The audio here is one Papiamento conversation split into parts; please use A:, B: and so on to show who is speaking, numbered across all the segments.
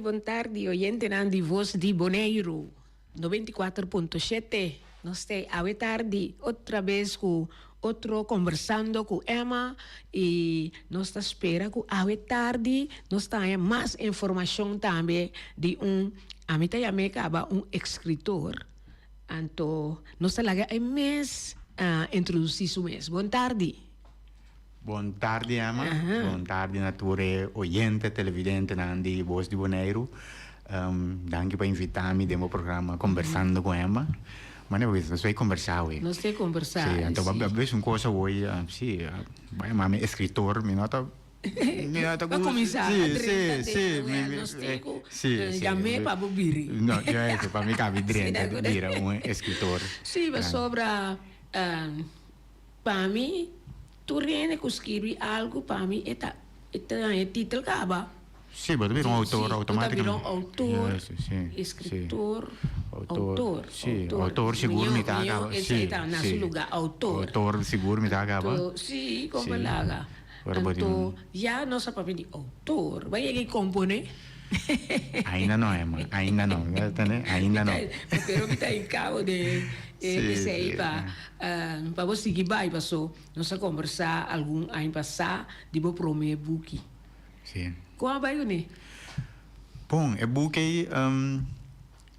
A: bon tardi oyentenan di Voz di Boneiru 94.7. Nos ta awe tardi otra bes ku otro Conversando ku Emma i nos ta spera ku awe tardi nos ta haña mas informashon tambe di un, ami ta yam'é kaba un eskritor, anto nos ta laga e mes introdusí su mes. Bon tardi.
B: Bon tardi Emma, bon tardi na tur e oyente, televidentenan di Bos di Boneiru. Danki pa invita mi den bo programa Conversando cu Emma. Mane bo bisa, nos bay conversa awe.
A: Nos te conversa,
B: si. Anto bo a bisa un cosa awor, si, bo a yama mi escritor, mi no ta, mi no ta
A: gusta. Bo cuminsa a drenta den awe, nos tin cu yam'e pa bo biri.
B: No, juist, pa mi cabi drenta bira un escritor.
A: Si, pasobra. Pa mi, tur hende ku skirbi algu pa mi e ta e ta haña e titel kaba.
B: Sí, bo ta bira un outor outomátikamente.
A: Bo ta bira un outor, eskritor, outor.
B: Sí, outor sigur mi ta kaba.
A: Mió esei ta na su lugá, outor.
B: Outor sigur mi ta kaba.
A: Sí, kon bo laga. Anto ya nos a papia di outor, bo a yega i komponé?
B: Ainda no, Emma, ainda no, ainda no.
A: Pero mi ta in cabo de esei pa pa bo sigui bai paso nos a combersa algun aña pasa di bo prome buki.
B: Si.
A: Con a bai cune?
B: Bon, e buki ei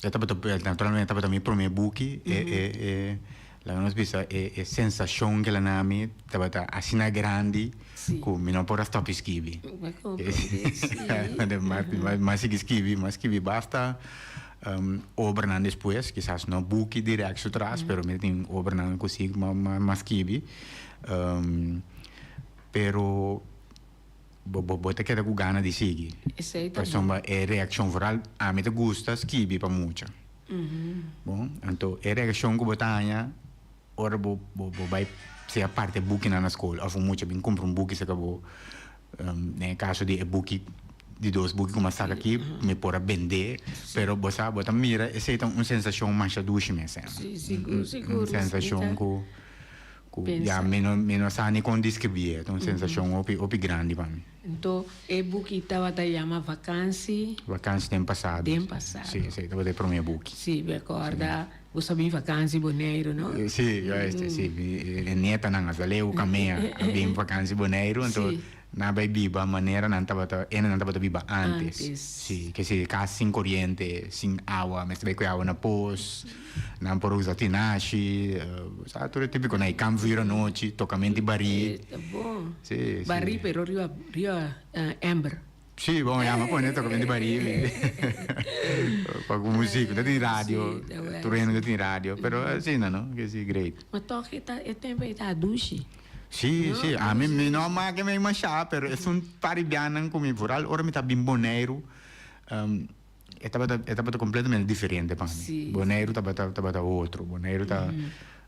B: E tabata, naturalmente tabata mi prome buki, e e e laga nos bisa e e sensashon ku el a na mi tabata asina grandi ku mi no por a stòp di skibi. Mi a sigui skibi, mi a skibi basta obranan despues, kisas no buki dirèkt su tras, pero mi tin obranan ku si mi a skibi, pero. Bo bo bo ta keda ku gana di sigui.
A: Esei ta bon.
B: Pasobra e reakshon vooral ami ta gusta skibi pa mucha. Bon, anto e reakshon ku bo ta haña ora bo bo bo bai sea parti e bukinan na skol òf un mucha bin kumpra un buki serka bo, den e kaso di e buki di dos buki ku mi a saka aki mi por a bendé, pero bo sa bo ta mira esei ta un sensashon masha dushi mes.
A: Si, sigur, sigur.
B: Un sensashon ku. Ku ya mi no mi no sa ni kon deskribí e. Ta un sensashon hopi hopi grandi pa mi.
A: Anto e buki tabata yama Vakansi.
B: Vakansi den pasado.
A: Den pasado.
B: Si, esei tabata e promé buki.
A: Si, mi a kòrda bo sa bin vakansi Boneiru, no?
B: Si, juist, si. E nietanan hasta leu kamea a bin vakansi Boneiru, anto nan a bai biba manera nan tabata, ene nan tabata biba antes.
A: Antes.
B: Si, ke si kas sin koriente, sin awa, mester bai kue awa na pos. Nan por usa tinashi, sa tur e típico nan e kampvuur anochi, tokamenti barí.
A: Ta bon.
B: Sí, sí.
A: Barí pero riba riba ember.
B: Sí, bon ya mi a pone tokamenti barí pa ku muziek, no tin radio, tur hende no tin radio, pero asina no, ke si great.
A: Ma tòg e ta e tempo ei ta dushi.
B: Sí, sí, ami mi no a make mi mashá, pero esun par di bianan ku mi vooral ora mi ta bin Boneiru. E tabata e tabata completamente diferente pa mi.
A: Sí.
B: Boneiru tabata tabata otro. Boneiru ta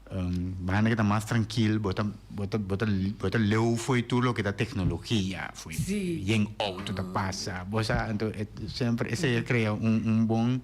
B: banda ke ta mas trankil, bo ta bo ta bo ta bo ta leu fo'i tur loke ta teknologia, fo'i
A: Sí.
B: yen outo ta pasa. Bo sa anto e semper esei a krea un un bon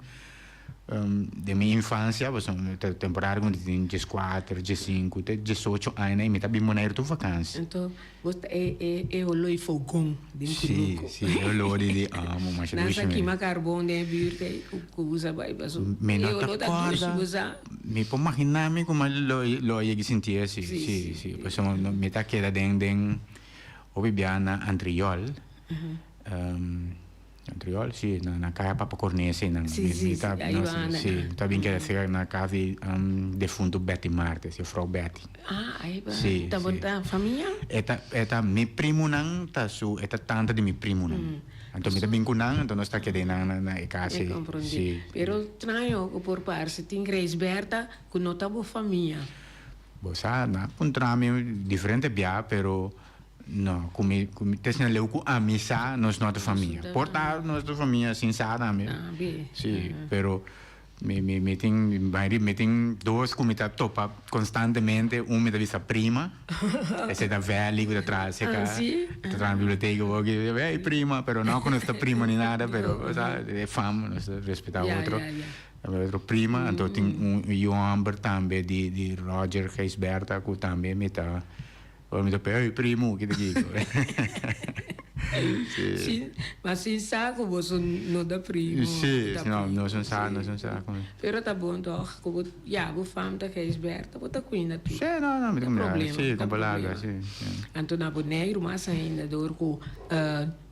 B: Den mi infancia, pasobra ta temporada cu mi ta tin dieskuater, diesinku te diesocho aña y mi ta bin Boneiru tur vakantie.
A: Anto bo ta e e e olor di fogon den kunuku.
B: Si, si, e olor di di amo masha
A: Nan
B: dushi
A: sa
B: mi.
A: kima karbon den e buurt ei ku ku bo sa bai paso
B: Mi
A: e
B: no ta
A: olor ta dushi
B: corda,
A: bo sa.
B: mi por magina mi kuma lo lo a yega sinti asi,
A: Si,
B: si,
A: si.
B: si, pasobra mi ta keda den den hopi bia na Antriol. Antriol, si, na na kaya Papa Cornelis einan.
A: Si, si, si, ahí banda.
B: Si, mi ta bin keda serka na kas di defuntu Betty Martes, juffrouw Betty.
A: Ah, ahí banda.
B: Si,
A: Ta
B: si.
A: bo ta famia?
B: E ta, e ta mi primonan ta su, e ta tanta di mi primonan. Anto mi ta bin ku nan, anto nos ta keda einan na na e kas
A: Mi
B: ei.
A: komprondé.
B: Si.
A: Pero traño ku por parse tin Grijsberta ku no ta bo famia.
B: Bo sa, nan a puntra mi diferente bia, pero No, ku mi, ku mi, te leu ku ami sa, nos no ta famia. Por ta nos ta famia sin sa tambe. Sí, pero mi, mi, mi tin, mi tin dos ku mi ta topa konstantemente. Un mi ta bisa prima, esei ta Veli ku ta traha serka, ta traha na biblioteka awor aki. Hey prima, pero no ku nos ta primo ni nada, pero osea e fam, nos ta respetá otro. Otro prima, anto tin un yu hòmber tambe di, di Roger Gijsbertha ku tambe mi ta. Ora mi ta pega mi primu, ki ta kiko? Si.
A: Ma sin sa ku boso no ta primo.
B: Si, no, nos no sa, nos no sa.
A: Pero ta bon tòg ku bo, ya, bo fam ta Gijsbertha, bo ta kuinda tur.
B: Si, no, no, mi ta kuminda. Si, kon palabra, si.
A: Anto na Boneiru mas ainda dor ku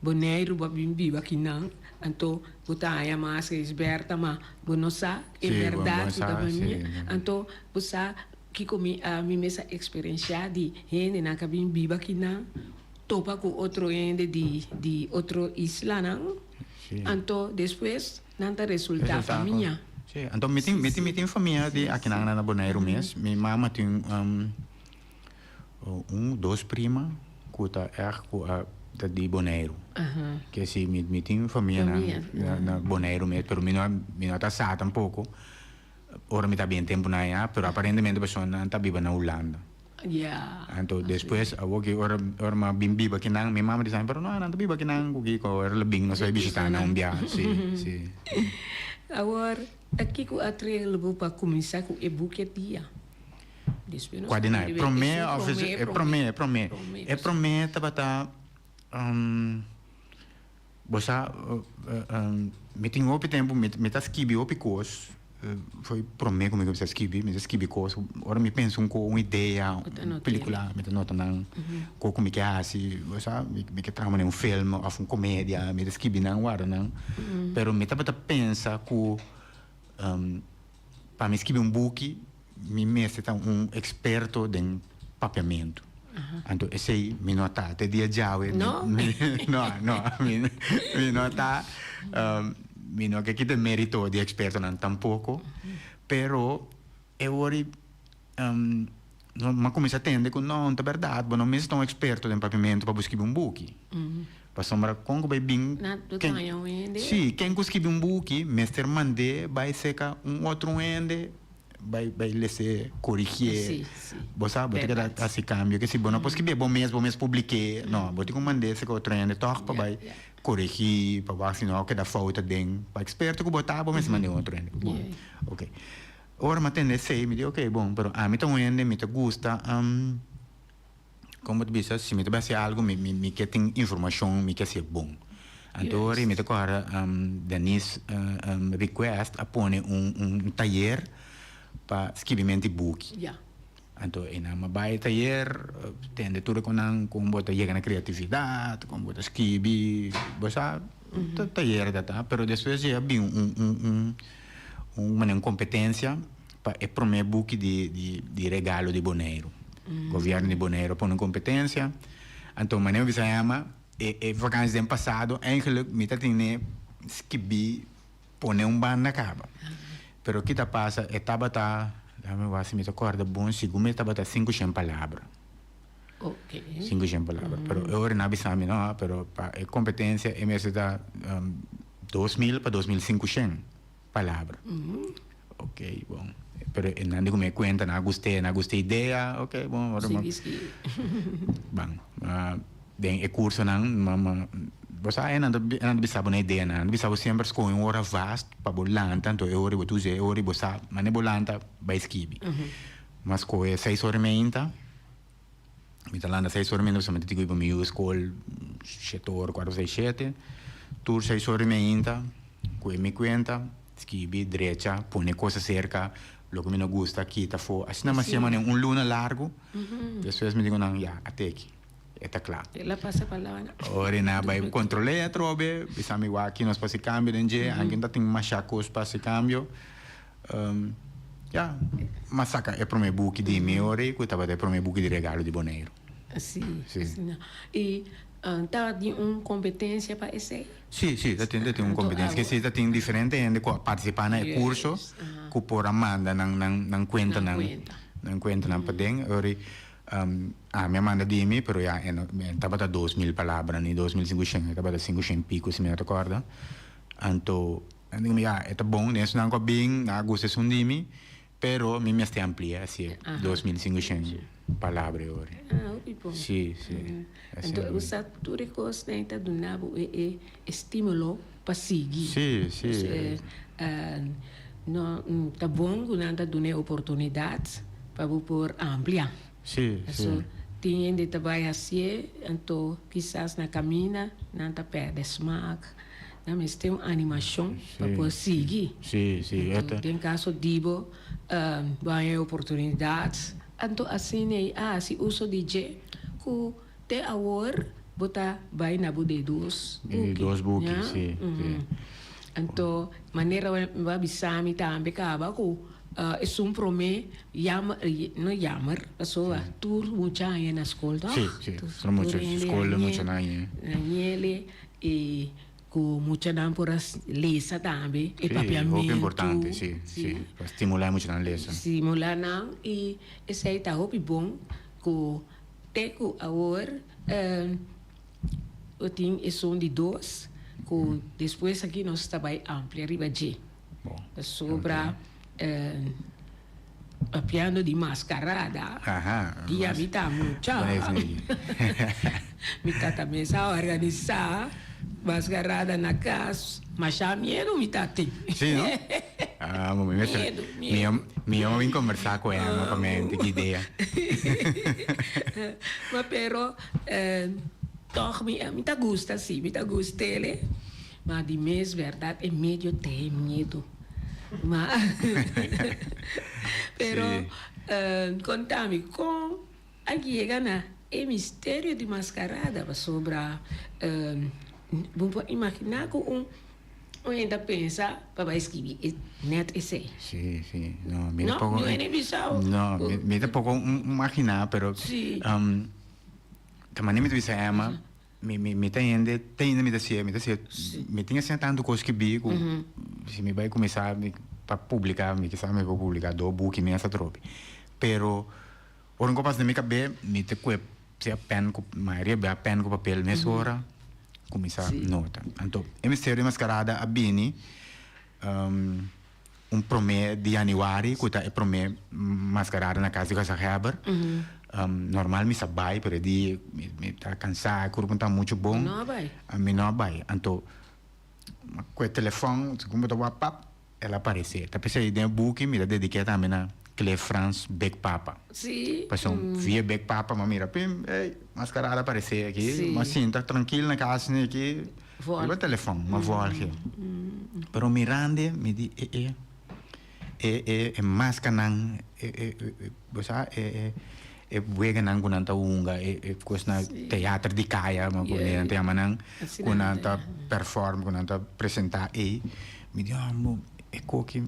A: Boneiru bo a bin biba akinan, anto bo ta haña mas Gijsbertha, ma bo no sa e bèrdat ku ta famia. Anto bo sa kiko mi a mi mes a eksperensiá di hendenan ku a bin biba akinan topa ku otro hende di di otro islanan, anto despues nan ta resultá famia.
B: Sí, anto mi tin mi tin mi tin famia di akinan na Boneiru mes. Mi mama tin un dos prima ku ta ègt ku a ta di Boneiru. Ke si mi mi tin famianan na Boneiru mes, pero mi no mi no ta sa tampoko ora mi ta bien tempunan aya, pero aparentemente personanan ta biba na Hulanda. Anto despues awor ki ora ora mi a bin biba akinan mi mama di sa mi pero no nan ta biba akinan ku kiko ora lo bin nos a bishita nan un bia si si.
A: Awor kiko a trael bo pa kuminsá ku e buki e dia? Despues nos
B: Kua di nan? E promé òf e promé e promé e promé tabata Bo sa, mi tin hopi tempu mi ta skibi hopi kos, foi prome ku mi kuminsá skibi, mi ta skibi kos, ora mi pensa un kos, un idea, un pelikula, mi ta nota nan kos ku mi ke hasi, bo sa, mi ke traha manera un film òf un komedia, mi ta skibi nan, warda nan, pero mi tabata pensa ku pa mi skibi un buki Mi mester ta un experto den papiamentu. Anto esey mi no ta. Te dia djawe mi
A: No?
B: no, no, mi mi no ta. Mi no ke kita merito di expertonan tampoco. Pero e wori mi a cuminsa tende cu no, ta berdad, bo no mester ta un experto den papiamentu pa bo skibi un buki. Pasobra kon ku bai bin
A: Na tur
B: ken
A: taña un hende.
B: Sí, ken ku skibi un buki mester mand'é bai serka un otro hende bai bai les'é, korigié.
A: Sí, sí.
B: Bo sa, bo ta keda
A: Bèrdat.
B: hasi kambio. Ke si bo no por skibié bo mes, bo mes publik'é, no, bo tin ku mand'é serka otro hende tòg pa
A: Ya,
B: bai
A: ya.
B: korigí, pa wak si no keda fouta den. Pa eksperto ku bo ta, bo mester mand'é un otro hende. Bon,
A: Yeah.
B: oke. Ora mi a tende esei, mi di oke, bon, pero ami ta un hende, mi ta gusta. Como ta bisa, si mi ta bai haci algo, mi, mi, mi ke tin informacion, mi ke hacié bon. Anto ora mi ta corda Denise request a pone un, un tayer pa skibimento di buki. Anto e nan a bai e tayer, tende tur e conan con bo ta yega na creatividad, con bo ta skibi, bo sa, ta tayer ta ta, pero despues ya bin un, un, un, un manera un competencia pa e prome buki di, di, di regalo di Boneiru. Gobierno di Boneiru a pone un competencia. Anto manera mi bisa yama, e, e vakantie den pasado eigenlijk mi ta tene skibi pone un banda caba. Pero ki ta pasa, e tabata, dame wak si mi ta corda bon, segun mi tabata 500 palabra. 500 palabra. Pero e ora nan a bisa mi, no, pero pa e competencia e mester ta 2000 pa 2500 palabra. Ok, bon. Pero e nan di ku mi e kuenta, nan a gust'é, nan a gusta e idea. Ok, bon, ora
A: Sigui skibi.
B: Ban, den e kursonan, ma, ma, bo sa e nan ta, e nan ta bisa bo na ideanan. Nan ta bisa bo semper skohe un ora vast pa bo lanta, anto e ora bo ta usa e ora i bo sa, mane bo lanta bai skibi. M'a skohe seis ora i meinta. Mi ta lanta seis ora i meinta pasobra mi ta tin ku bai pa mi yu skol shete ora, kuarto seis shete. Tur seis ora i meinta ku e mi kuenta, skibi, drecha, pone kos aserka, loke mi no gusta kita afó. Asina mi hasié manera un luna largu, despues mi di ku nan, ya, a teki, e ta kla.
A: El a pasa pa lana.
B: Ora nan a bai kontrol'é atrobe, bisa mi wak aki nos por hasi kambio den dje, anke no ta tin masha kos pa hasi kambio. Ya, m'a saka e promé buki di mi ora ei ku tabata e promé buki di regalo di Boneiru.
A: Sí, asina. I tabatin un kompetensia pa esei?
B: Sí, sí, ta tin, ta tin un kompetensia. Ke si ta tin diferente hende ku a partisipá na e kurso ku por a manda nan, nan, nan kuentanan, nan kuentanan paden. Ora ei ami a manda di mi, pero ya e no, e tabata 2000 palabra ni 2500, e tabata 500 piko si mi no ta kòrda. Anto. Nan di mi, ya, e ta bon, den esunnan ku a bin, nan a gusta esun di mi, pero mi mester amplia asi e 2500 palabra e ora.
A: Ah, hopi bon.
B: Si, si.
A: Anto e usa tur e kosnan ta duna bo e e estimulo pa sigui.
B: Si, si.
A: No, ta bon ku nan ta duna e oportunidat pa bo por amplia.
B: Si, si.
A: Tin hende ta bai hasié, anto kisas na kaminda nan ta pèrdè smak. Nan mester un animashon pa por sigui.
B: Sí, sí.
A: Anto den kaso di bo, bo haña e oportunidat. Anto asina ei a hasi uso di dje ku te awor bo ta bai na bo de dos buki.
B: Di dos buki, sí, sí.
A: Anto manera bo a bisa mi tambe kaba ku esun promé yammer, no yammer, pasobra tur mucha haña na skol tòg?
B: Sí, sí, tur mucha skol mucha nan haña.
A: Hañele i ku muchanan por a lesa tambe e papiamentu.
B: Sí, hopi importante, sí, sí, pa stimulá e muchanan lesa.
A: Stimulá nan i esei ta hopi bon ku te ku awor bo tin esun di dos ku despues aki nos ta bai amplia riba dje. Pasobra papiando di mascarada, dia mi ta mucha, mi tata mes a organisa mascarada na cas, masha miedu mi ta tin.
B: Sí, no? Ah, mi mester, mi mi a bin conversa cu Emma pa mi tin idea.
A: Ma pero toch mi ta gusta si, mi ta gust'ele. Ma di mes berdad e medio te miedo. Ma pero conta mi con a yega na e misterio di mascarada pasobra bo por imagina cu un hende ta pensa pa bay scribi net esey.
B: Si si no mi tampoco no mi tampoco imagina pero ta manera mi ta bisa Emma. Mi mi mi ta hende te hende mi ta sier mi ta sier mi tin asina tantu kos skibí ku si mi bai kuminsá mi pa publiká mi kisas mi por publiká dos buki mes atrobe pero ora un kos pasa den mi kabes mi ta kue sea pèn ku mayoria bia pèn ku papel mesora kuminsá nota anto e misterio di maskarada a bini Un promé di yanüari ku ta e promé maskarada na kas di Gezaghèber. Normal mi sa bai pero e di mi ta kansá e kurpu no ta muchu bon.
A: No a bai?
B: Mi no a bai. Anto ku e telefòn segun bo ta wak pap el a paresé. Ta p'esei den e buki mi ta dediké tambe na Cliff Frans Big Papa.
A: Sí.
B: Pasobra via Big Papa mi a mira pim ey maskarada a paresé aki. Mi a sinta trankil na kas aki. Riba telefon, ma volge. Pero mirande mi di e e e e e maskanan e e e bo sa e e e weganan ku nan ta hunga e e kosnan teater di kaya ku nan ta yama nan ku nan ta perform ku nan ta presenta ei mi di amo e koki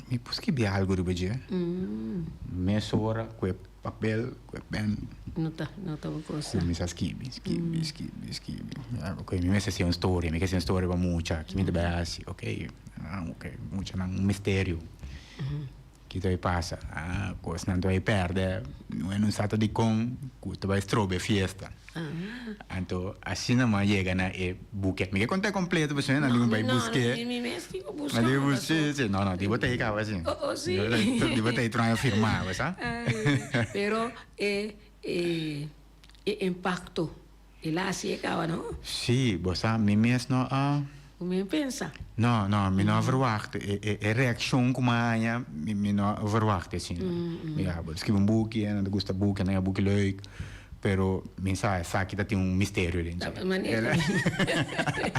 B: Mi por skibi algu riba dje? Mesora ku e papel, ku e pen.
A: No ta, no ta bo cosa.
B: Kuminsá skibi, skibi, skibi, skibi. Ok, mi mester hasi un storia, mi ke hasi un storia pa mucha. Ki mi ta bai hasi? Ok, ah, ok, muchanan un misterio. Ki ta bai pasa? Ah, kosnan ta bai pèrdè. No sa ta dikon ku ta bai stroba e fiesta. Anto asina mi a yega na e buki. Mi ke konta e kompleto pasobra nan dibi bai busk'é.
A: No, mi mes tin ku buska.
B: Nan dibi buska, si, si. No, no, di bo ta ei kaba si.
A: Oh, oh, si.
B: Di bo ta ei tur aña firmá, bo sa.
A: Pero e, e, e impakto, el a hasi e kaba, no?
B: Si, bo sa, mi mes no a.
A: Bo mi a pensa?
B: No, no, mi no a verwagt. E, e, e reakshon ku mi a haña, mi, mi no a verwagt asina. Mi a skibi un buki, nan ta gusta buki, nan a buki leuk. Pero mi sa esaki ta tin un misterio den dje.
A: Manera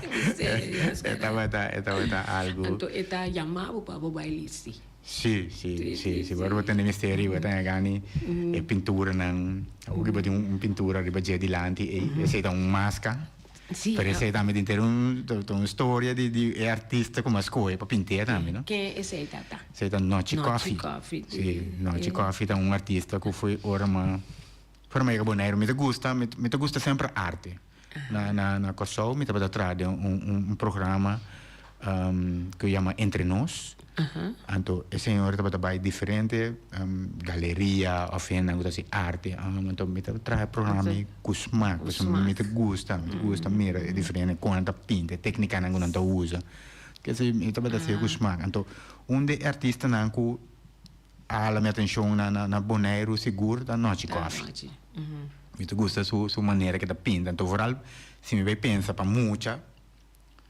A: misterio.
B: E tabata, e tabata algu.
A: Anto e ta yama bo pa bo bai listi.
B: Si, si, si, si. Ora bo tende misterio bo ta gani e pinturanan. Awor ki bo tin un pintura riba dje dilanti ei, esei ta un maska.
A: Si.
B: Pero esei tambe tin ter un, ta un storia di di e artista ku a skohe pa pint'é tambe, no?
A: Ken esei ta ta?
B: Esei ta Nochi Coffee.
A: Nochi Coffee.
B: Si, Nochi Coffee ta un artista ku foi ora mi ora mi yega Boneiru. Mi ta gusta, mi ta gusta semper arte. Na na na Kòrsou mi tabata traha den un un programa ku yama Entre Nos. Anto e señor tabata bai diferente galeria of hendenan ku ta hasi arte. Anto mi ta traha e programa ei ku smak pasobra mi ta gusta, mi ta gusta mira e diferente kon nan ta pinta, e teknikanan ku nan ta usa. Kese mi tabata hasié ku smak. Anto un di e artistanan ku a hala mi atenshon na na Boneiru sigur ta Nochi Coffee. Mi ta gusta su su manera ke ta pinta. Anto vooral si mi bai pensa pa mucha.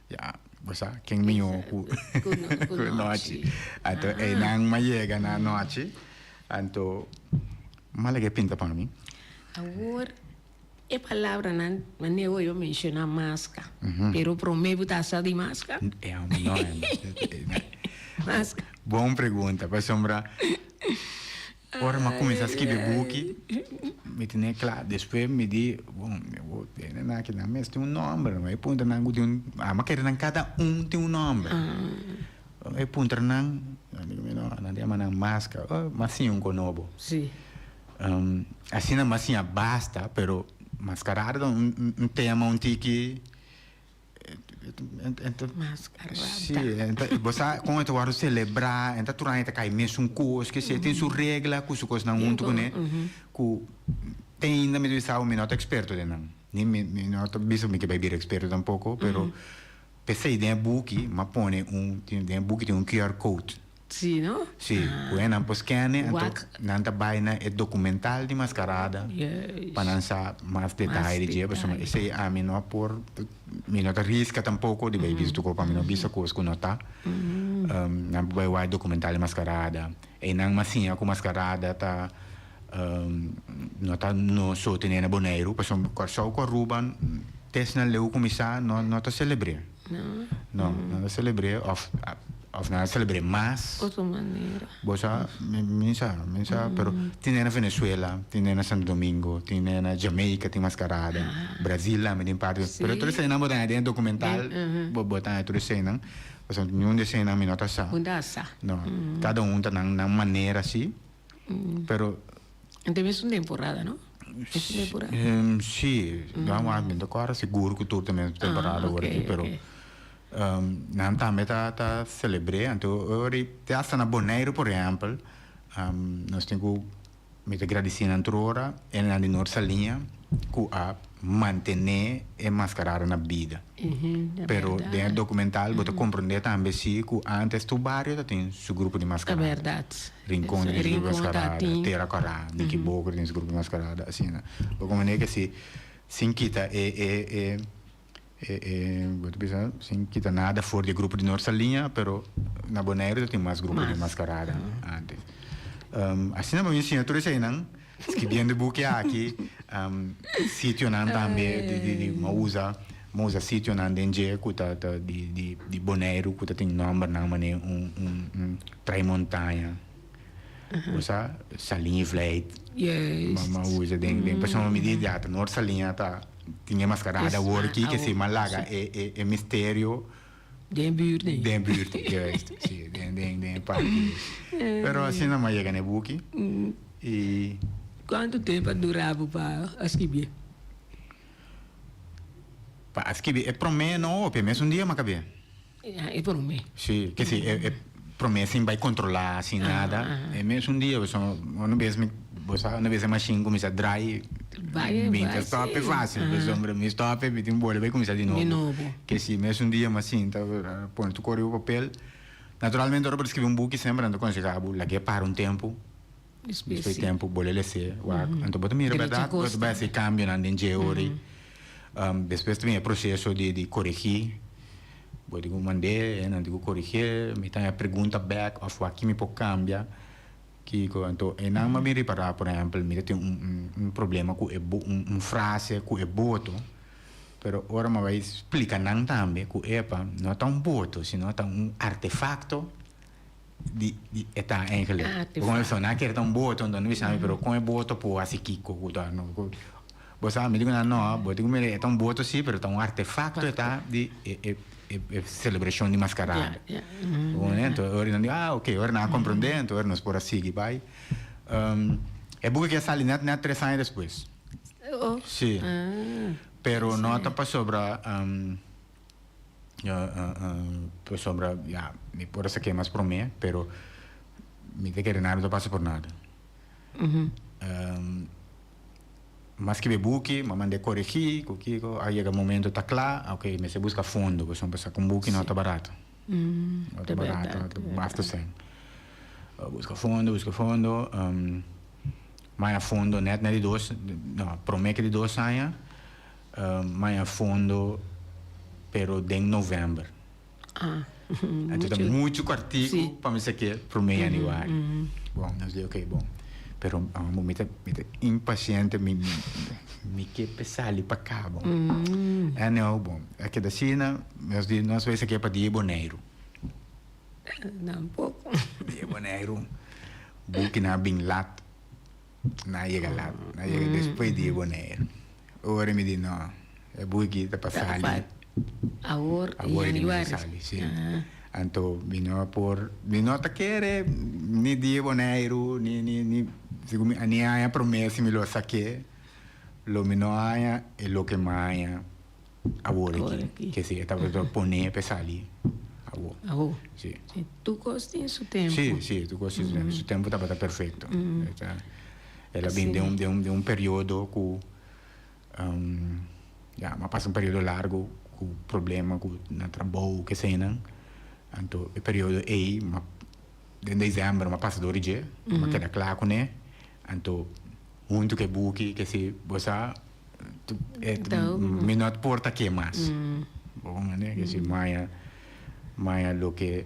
B: Ya, bo sa ken mihó ku ku nochi. Anto einan m'a yega na nochi, anto m'a laga e pinta pa mi.
A: Awor e palabranan manera bo yo menciona masca, pero prome bo ta sa di masca?
B: No.
A: Masca.
B: Bon pregunta, pasobra ora mi a cuminsa skibi buki mi tene cla, despues mi di bon mi bo tene nan aki nan mes tin un nomber, mi a puntra nan cu tin un, ami a kere nan cada un tin un nomber, mi a puntra nan, nan di cu mi no, nan ta yama nan masca, oh mas siña un conobo. Asina mas siña basta, pero mascarada ta un tema un tiki.
A: Mascarada.
B: Sí, bo sa kon e ta wòrdu selebrá, en ta tur aña ta kai mesun kos, ke si, tin su regla ku su kosnan huntu kuné, ku te ainda mi ta bisa bo mi no ta eksperto den nan, ni mi no ta bisa mi ke bai bira eksperto tampoko, pero p'esei den e buki mi a pone un, den e buki tin un QR code.
A: Sí, no?
B: Sí, ku e nan por scanne, anto nan ta bai na e documental di Mascarada pa nan sa mas detaye di dje, pasobra esei ami no por, mi no ta riska tampoko di bai bisa tur kos, pa mi no bisa kos ku no ta. Nan por bai wak e documental di Mascarada. Einan mas siña ku Mascarada ta no ta no so tene na Boneiru, pasobra Kòrsou ku Aruba te esnan leu kuminsá no no ta selebr'é. No, no ta selebr'é òf. Of nan a celebr'é mas.
A: Otro manera.
B: Bo sa, mi mi sa, mi sa, pero tin den na Venezuela, tin den na Santo Domingo, tin den na Jamaica tin mascarada, Brazil tambe tin parti.
A: Sí.
B: Pero tur eseinan bo ta haña den e documental, bo bo ta haña tur eseinan. Pasobra niun di eseinan mi no ta sa.
A: Bo no ta sa.
B: No, cada un ta nan nan manera si, pero.
A: Anto mes un temporada, no? Mes un temporada.
B: Sí, mi ta kòrda sigur ku tur ta mes temporada awor aki, pero. Nan tambe ta ta selebr'é, anto ora i te hasta na Boneiru por ehèmpel, nos tin ku mi ta gradisí nan tur ora e nan di Noord Saliña ku a mantené e maskarada na bida. Pero den e dokumental bo ta komprondé tambe si ku ántes tur bario ta tin su grupo di maskarada. Rincon tin su grupo di maskarada, Tera Kòrá, Nikiboko tin su grupo di maskarada, asina. Bo komprondé ke si sin kita e e e. E bo ta bisa sin kita nada for di e grupo di Noord Saliña, pero na Boneiru ta tin mas grupo di mascarada antes. Asina bo bin siña tur eseinan, skibiendo e buki aki, sitionan tambe di di bo usa, bo usa sitionan den dje ku ta ta di di di Boneiru ku ta tin nòmbernan manera un un un Trai Montaña, bo sa Saliña Vleit, bo usa den den pasobra mi di ya ta Noord Saliña ta. Tin e mascarada awor aki ke si man laga e e e misterio.
A: Den buurt nee.
B: Den buurt, juist. Si, den den den e parti. Pero asina nan a yega na e buki i.
A: Kuantu tempu a dura bo pa a skibié?
B: Pa a skibi e promé no hopi, e mesun dia mi a kab'é.
A: E promé.
B: Si, ke si e promé sin bai kontrolá, sin nada. E mesun dia pasobra unu bes mi, bo sa, unu bes e mashin kuminsá drai, mi ta stòp e fásil pasobra mi stòp e mi tin bolbe bai kuminsá di nobo.
A: Di nobo.
B: Ke si mesun dia mi a sinta pone tur kos riba papel. Naturalmente ora bo ta skibi un buki semper nan ta konsehá bo lag'é para un tempu,
A: Despues
B: despues
A: si.
B: tempu bolbe les'é wak. Anto bo ta mira
A: Drecha
B: bèrdat bo
A: kos
B: ta bai hasi kambionan den dje ora ei. Despues ta bin e proseso di koregí. Bo tin ku mand'é, e nan tin ku korigié, mi ta haña pregunta bèk òf wak ki mi por kambia, kiko. Anto e nan a bin ripará, por ehèmpel, mi ta tin un un problema ku e bo un un frase ku e boto, pero ora mi a bai splika nan tambe ku epa no ta un boto sino ta un artefakto di di e ta eigenlijk. Bo kono bisa nan a kere ta un boto, anto nan bisa mi pero kon e boto por hasi kiko ku ta no ku. Bo sa, mi di ku nan, no, bo tin ku mira, e ta un boto sí, pero ta un artefakto e ta di e e e selebrashon di maskarada. Bo comprende? Anto ora nan di, ah, oke, ora nan a komprondé, anto ora nos por a sigui bai. E buki ke a sali nèt nèt tres aña despues. Sí. Pero no ta pasobra, pasobra, ya, mi por a sak'é mas promé, pero mi ta kere nada no ta pasa por nada. Mas ki be buki, m'a mand'é koregí ku kiko, a yega momento ta kla, ok, mester buska fondo, pasobra sa ku un buki no ta barato. No ta barato, ta basta sèn. Buska fondo, buska fondo, m'a haña fondo nèt na di dos, no, promé ke di dos aña, m'a haña fondo pero den novèmber. Anto ta muchu kòrtiku pa mi sa ke promé yanüari. Bon, nos di ok, bon. Pero amo mi ta mi ta impaciente mi mi ke pe sali pa cabo. Anyhow bon a keda asina nos di nos wes a ke pa dia Boneiru.
A: Tampoco.
B: Dia Boneiru buki nan a bin lat nan a yega lat nan a yega despues dia Boneiru. Ora mi di no e buki ta pa sali.
A: Awor
B: Awor e mester sali, si. Anto mi no por, mi no ta kere ni di Boneiru, ni, ni, ni, segun mi, ni aña prome si mi lo a sak'é, lo mi no haña e loke mi a haña awor aki. Ke si e tabata pone pa e sali awor.
A: Awor.
B: Si.
A: Si, tur kos tin su tempu.
B: Si, si, tur kos tin su tempu. Su tempu tabata perfecto. El a bin den un, den un, den un periodo ku. Ya, m'a pasa un periodo largo ku problema ku na trabou kesenan. Anto e periodo ei m'a den december m'a pasa dor di dje, m'a keda kla kuné. Anto huntu ku e buki ke si bo sa mi no por ta ke mas. Bo comprende? Ke si maya maya loke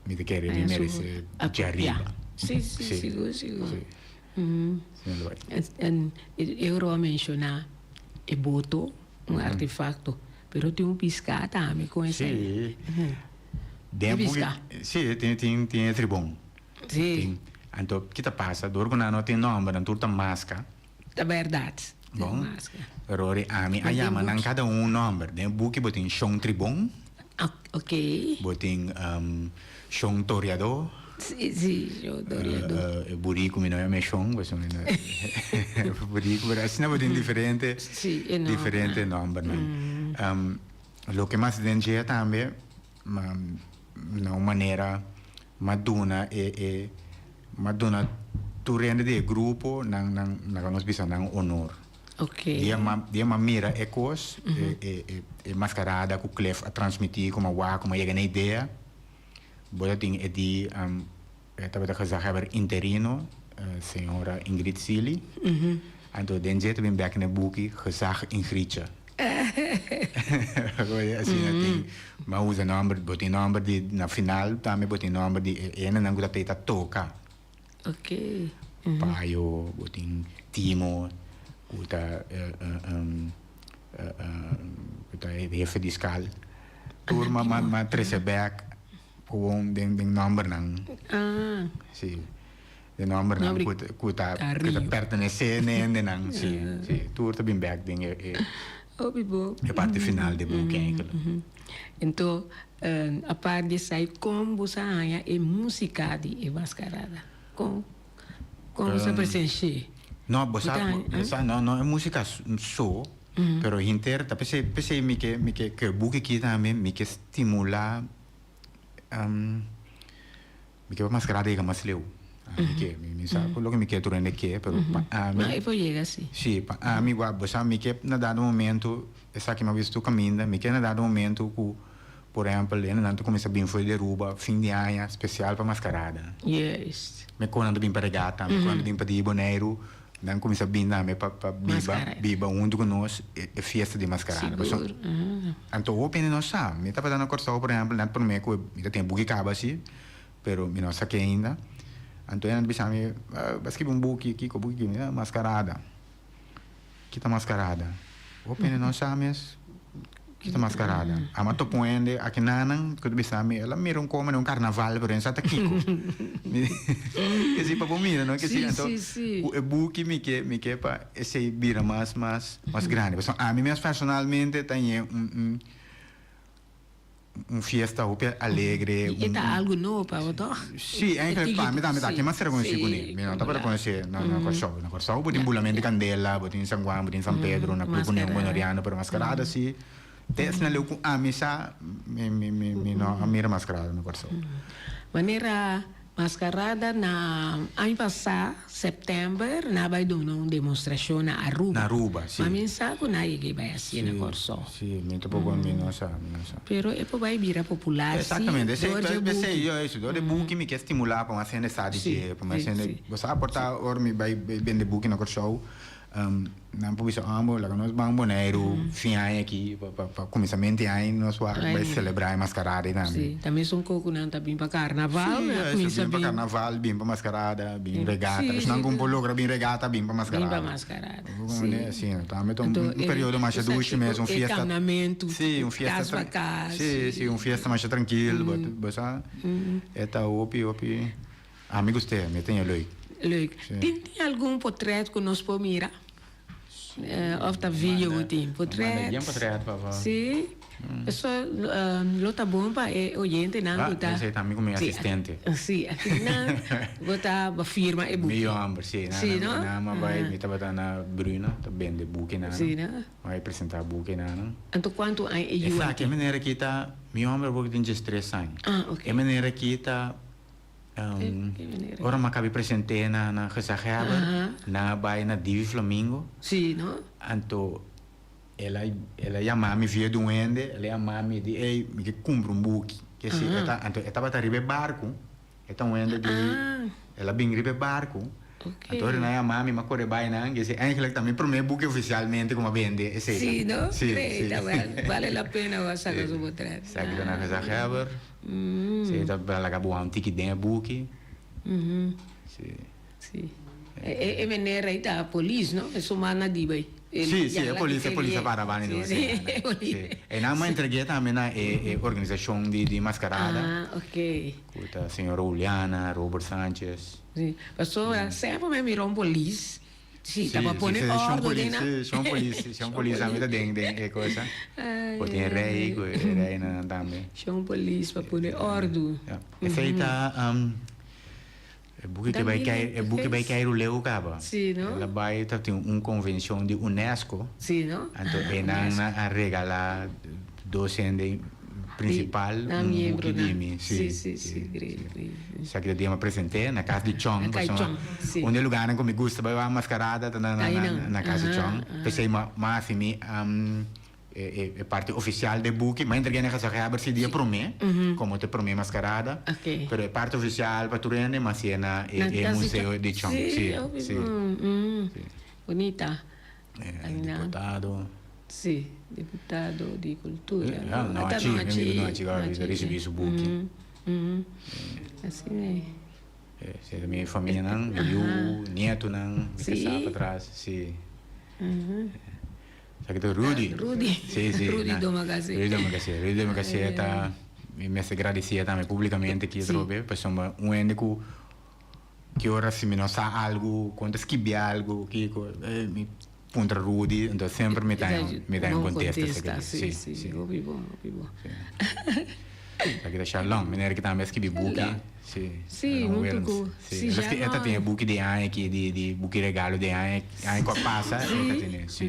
B: mi ta kere mi merese djariba.
A: Si, si, sigur, sigur. En Euro a menshoná e boto, un artefakto, pero tin un piská tambe kon esei.
B: Sí. Den
A: Tin piská.
B: Sí, tin tin tin e tribon.
A: Sí.
B: Tin. Anto ki ta pasa? Dor ku nan no tin nòmber, nan tur ta maska.
A: Ta bèrdat.
B: Bon. Pero ora ami a yama nan kada un un nòmber. Den e buki bo tin Shon Tribon.
A: Ok.
B: Bo tin Shon Toriadó.
A: Sí, sí, Shon Toriadó.
B: E buriku mi no yama e Shon, pasobra mi no buriku, pero asina bo tin diferente,
A: Sí, e nòmber.
B: diferente nòmbernan. Loke mas den dje tambe, na un manera m'a duna e e m'a duna tur hende di e grupo nan nan laga nos bisa nan honor.
A: Ok.
B: Dia m'a dia m'a mira e kos e e e maskarada ku Cliff a transmití ku m'a wak ku m'a yega na idea bo ta tin e di e tabata gezaghebber interino señora Ingrid Sealy anto den dje ta bin bek na e buki Gezag Ingridje. Asina tin m'a usa nòmber bo tin nòmber di na final tambe bo tin nòmber di e hendenan ku ta ta toka.
A: Ok.
B: Payo, bo tin Timo ku ta ku ta e hefe di skal. Tur m'a m'a trese bek gewoon den den nòmbernan.
A: Ah.
B: Si. Den nòmbernan ku ta ku ta ku ta pertenesé n'e hendenan. Si, si. Tur ta bin bek den e e
A: Hopi bo.
B: E parti final di buki eigenlijk.
A: Enton, apart di esai, kon bo sa haña e músika di e maskarada? Kon kon bo sa presensh'é?
B: No, bo sa, bo sa, no, no e músika so, pero henter ta p'esei, p'esei mi ke, mi ke, ku e buki aki tambe mi ke stimulá Mi ke pa mascarada yega mas leu. Mi ke, mi sa ku loke mi ke tur hende ke, pero pa ami.
A: No, e por yega si.
B: Si, pa ami wak, bo sa mi ke na dado momento, esaki mi a bisto kaminda, mi ke na dado momento ku, por ehempel, hendenan ta kuminsá bin for di Aruba fin di aña spesial pa mascarada.
A: Juist.
B: Mi kon nan ta bin pa regata, mi kon nan ta bin pa di Boneiru, nan kuminsá bin tambe pa pa biba, biba huntu ku nos e fiesta di mascarada.
A: Sigur.
B: Anto hopi hende no sa. Mi tabata na Kòrsou, por ehempel, net promé ku mi ta tin e buki kaba si. Pero mi no sa ke ainda. Anto nan ta bisa mi, Bo a skibi un buki, kiko buki? Mi, Maskarada. Ki ta maskarada? Hopi hende no sa mes ki ta maskarada. Amo a topa un hende aki nanan ku ta bisa mi, el a mira un kome den un karnaval pero e no sa ta kiko. Ke si pa bo mira no, ke si anto ku e buki mi ke mi ke pa esei bira mas mas mas grandi. Pasobra ami mes personalmente ta ñe un. Un fiesta hopi alegre.
A: I e ta algu nobo pa bo tòg?
B: Sí, eigenlijk pa mi tambe ta. Ken mas rekonosí kuné? Mi no tabata rekonosé na Kòrsou. Na Kòrsou bo tin Bulament di Kandela, bo tin San Juan, bo tin San Pedro, na Club Union Boneriano, pero maskarada sí, te asina leu ku ami sa, mi mi mi no a mira maskarada na Kòrsou.
A: Manera Mascarada na aña pasá, sèptèmber, nan a bai duna un demostrashon na Aruba.
B: Na Aruba, si.
A: Ma mi sa ku nan a yega i bai hasié na Kòrsou.
B: Si, mi tampoko mi no sa, mi no sa.
A: Pero e por bai bira popular si
B: Exactamente, esei,
A: dor dje buki.
B: esei, yo eso, dor di buki mi ke stimulá pa mas hende sa di dje, pa mas hende, bo sa por ta ora mi bai bende buki na Kòrsou. Nan por bisa ambo laga nos ban Boneiru fin aña aki pa pa pa kuminsamentu di aña nos wak bai selebrá e maskarada ei tambe.
A: Sí, ta mesun kos ku nan ta bin pa karnaval,
B: Sí,
A: nan
B: esei
A: kuminsá
B: bin pa
A: bin.
B: karnaval, bin pa maskarada, bin regata.
A: Sí,
B: Esnan
A: sí.
B: ku por logra bin regata, bin pa
A: Bin pa
B: maskarada.
A: maskarada,
B: Bo
A: sí.
B: comprende? Sí, tambe ta un
A: Anto
B: un
A: e
B: periodo masha
A: esaki
B: dushi mes,
A: ku
B: un
A: e
B: fiesta.
A: kamnamentu,
B: Sí, un fiesta
A: kas pa kas.
B: Sí, sí, un fiesta masha trankil, bo bo sa e ta hopi hopi. Ami gust'é, mi ta ña leuk.
A: Leuk.
B: Sí.
A: Tin tin algun potret ku nos por mira? Of ta video bo tin? Potret?
B: Manda bien potret papa.
A: Sí. Eso lo ta bon pa e oyentenan ku ta.
B: Ah, esei ta mi ku mi asistente.
A: Sí, akinan bo ta firma e buki.
B: Mi homber, sí.
A: Sí, no?
B: Nan a bai, mi tabata na Bruna, ta bende bukinan.
A: Sí, no?
B: A bai presenta bukinan.
A: Anto kuantu aña e yu a
B: Esaki, e
A: tin?
B: manera aki ta, mi homber awor tin diestres aña.
A: Ah, ok.
B: E manera aki ta. Ora mi a kabi present'é na na gezaghebber, nan a bai na Divi Flamingo.
A: Sí, no?
B: Anto el a el a yama mi via di un hende, el a yama mi di ey mi ke kumpra un buki. Ke si e ta anto e tabata riba e barku, e ta un hende di el a bin riba e barku. Anto ora nan a yama mi, mi a kore bai nan, ke si eigenlijk ta mi promé buki ofisialmente ku mi a bende esei ta.
A: Sí, no?
B: Sí,
A: Great,
B: sí.
A: awel bale la pena bo a saka su potret.
B: Esaki ta na gezaghebber. Sí, ta laga bo un tiki den e buki. Sí.
A: Sí. E meneer ei ta polis, no? E su man a di bai.
B: Sí, sí, e polis, e polis a para bani nos.
A: Sí, e polis.
B: Sí. E nan a entregué tambe na e e organisashon di di maskarada.
A: Ah, ok.
B: Ku ta señora Juliana, Robert Sanchez.
A: Sí. Pasobra semper mi a mira un polis. Sí, ta pa pone ordo den nan.
B: Sí, shon polis, shon polis tambe ta den den e cosa. Bo tin e rey ku e reinanan tambe.
A: Shon polis pa pone ordo.
B: Ja. Esei ta e buki ke bai kei e buki bai kei Ruleu kaba.
A: Sí, no?
B: El a bai ta tin un konvenshon di UNESCO.
A: Sí, no?
B: Anto e nan a regala dos hende principal
A: Nan
B: un buki
A: miembronan.
B: di mi.
A: Sí, sí, sí, great, great.
B: Esaki ta dia mi a present'é na kas di Chong.
A: Na kas di Chong, sí.
B: Un di e lugarnan ku mi gusta bai wak maskarada ta na
A: Ahí nan.
B: na kas di
A: Aha,
B: Chong.
A: aha.
B: P'esei mi a hasi mi e parti ofisial di e buki. Mi a entreg'é na gezaghèber si dia promé, komo ta e promé maskarada.
A: Oké.
B: Pero e parti ofisial pa tur hende mi a hasié na
A: Na
B: e
A: kas di
B: museo
A: Chong.
B: di Chong.
A: Sí,
B: Sí,
A: hopi
B: sí.
A: bon.
B: Sí.
A: Bunita.
B: E diputado.
A: Sí, diputado di cultura.
B: Ja, Nochi, mi amigo Nochi ku a risibi su buki.
A: Asina e.
B: Sí, mi famianan, mi yu, nietonan, mi kasá patras, sí. Esaki ta Rudy.
A: Rudy.
B: Sí, sí.
A: Rudy Domacassé.
B: Rudy Domacassé. Rudy Domacassé ta, mi mester gradisié tambe públikamente aki atrobe, pasobra un hende ku. Ki ora si mi no sa algu, kon ta skibi algu, kiko, eh, mi puntra Rudy, enton semper mi ta mi ta un kontesta esaki.
A: Sí, sí, sí, hopi bon, hopi bon.
B: Esaki ta Shalom, meneer ki tambe a skibi buki. Sí,
A: Sí, huntu ku,
B: sí, Shalom. E ta tin e buki di aña aki, di di buki regalo di aña, aña ku a pasa, e ta tene, sí.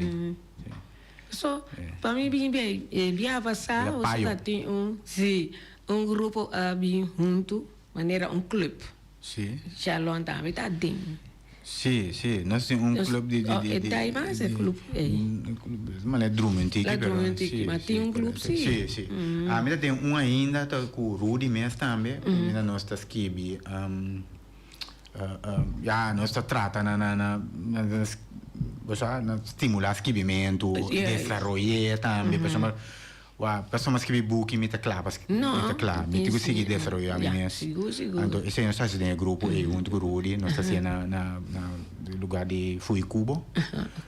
A: So, pa mi bin bien, e biaha pasá, ta tin un, sí, un grupo a bin huntu. Manera un club.
B: Sí.
A: Shalom tambe ta den.
B: Sí, sí. Nos tin un club di di di.
A: E ta mas e club ei.
B: Manera drumi un tiki
A: La
B: pero.
A: drumi un tiki, ma tin un club sí.
B: Sí, sí. Ami ta tin un ainda ta ku Rudy mes tambe. Kaminda nos ta skibi ya nos ta trata na na na bo sa na stimula skibimentu, desaroy'é tambe pasobra. Wak, pasobra mi skibi buki mi ta kla pa mi ta kla. Mi tin ku sigui desaroyá mi mes.
A: Sigur, sigur.
B: Anto esei nos ta hasi den e grupo ei huntu ku Rudy. Nos ta hasié na na na lugar di Fui Kubo.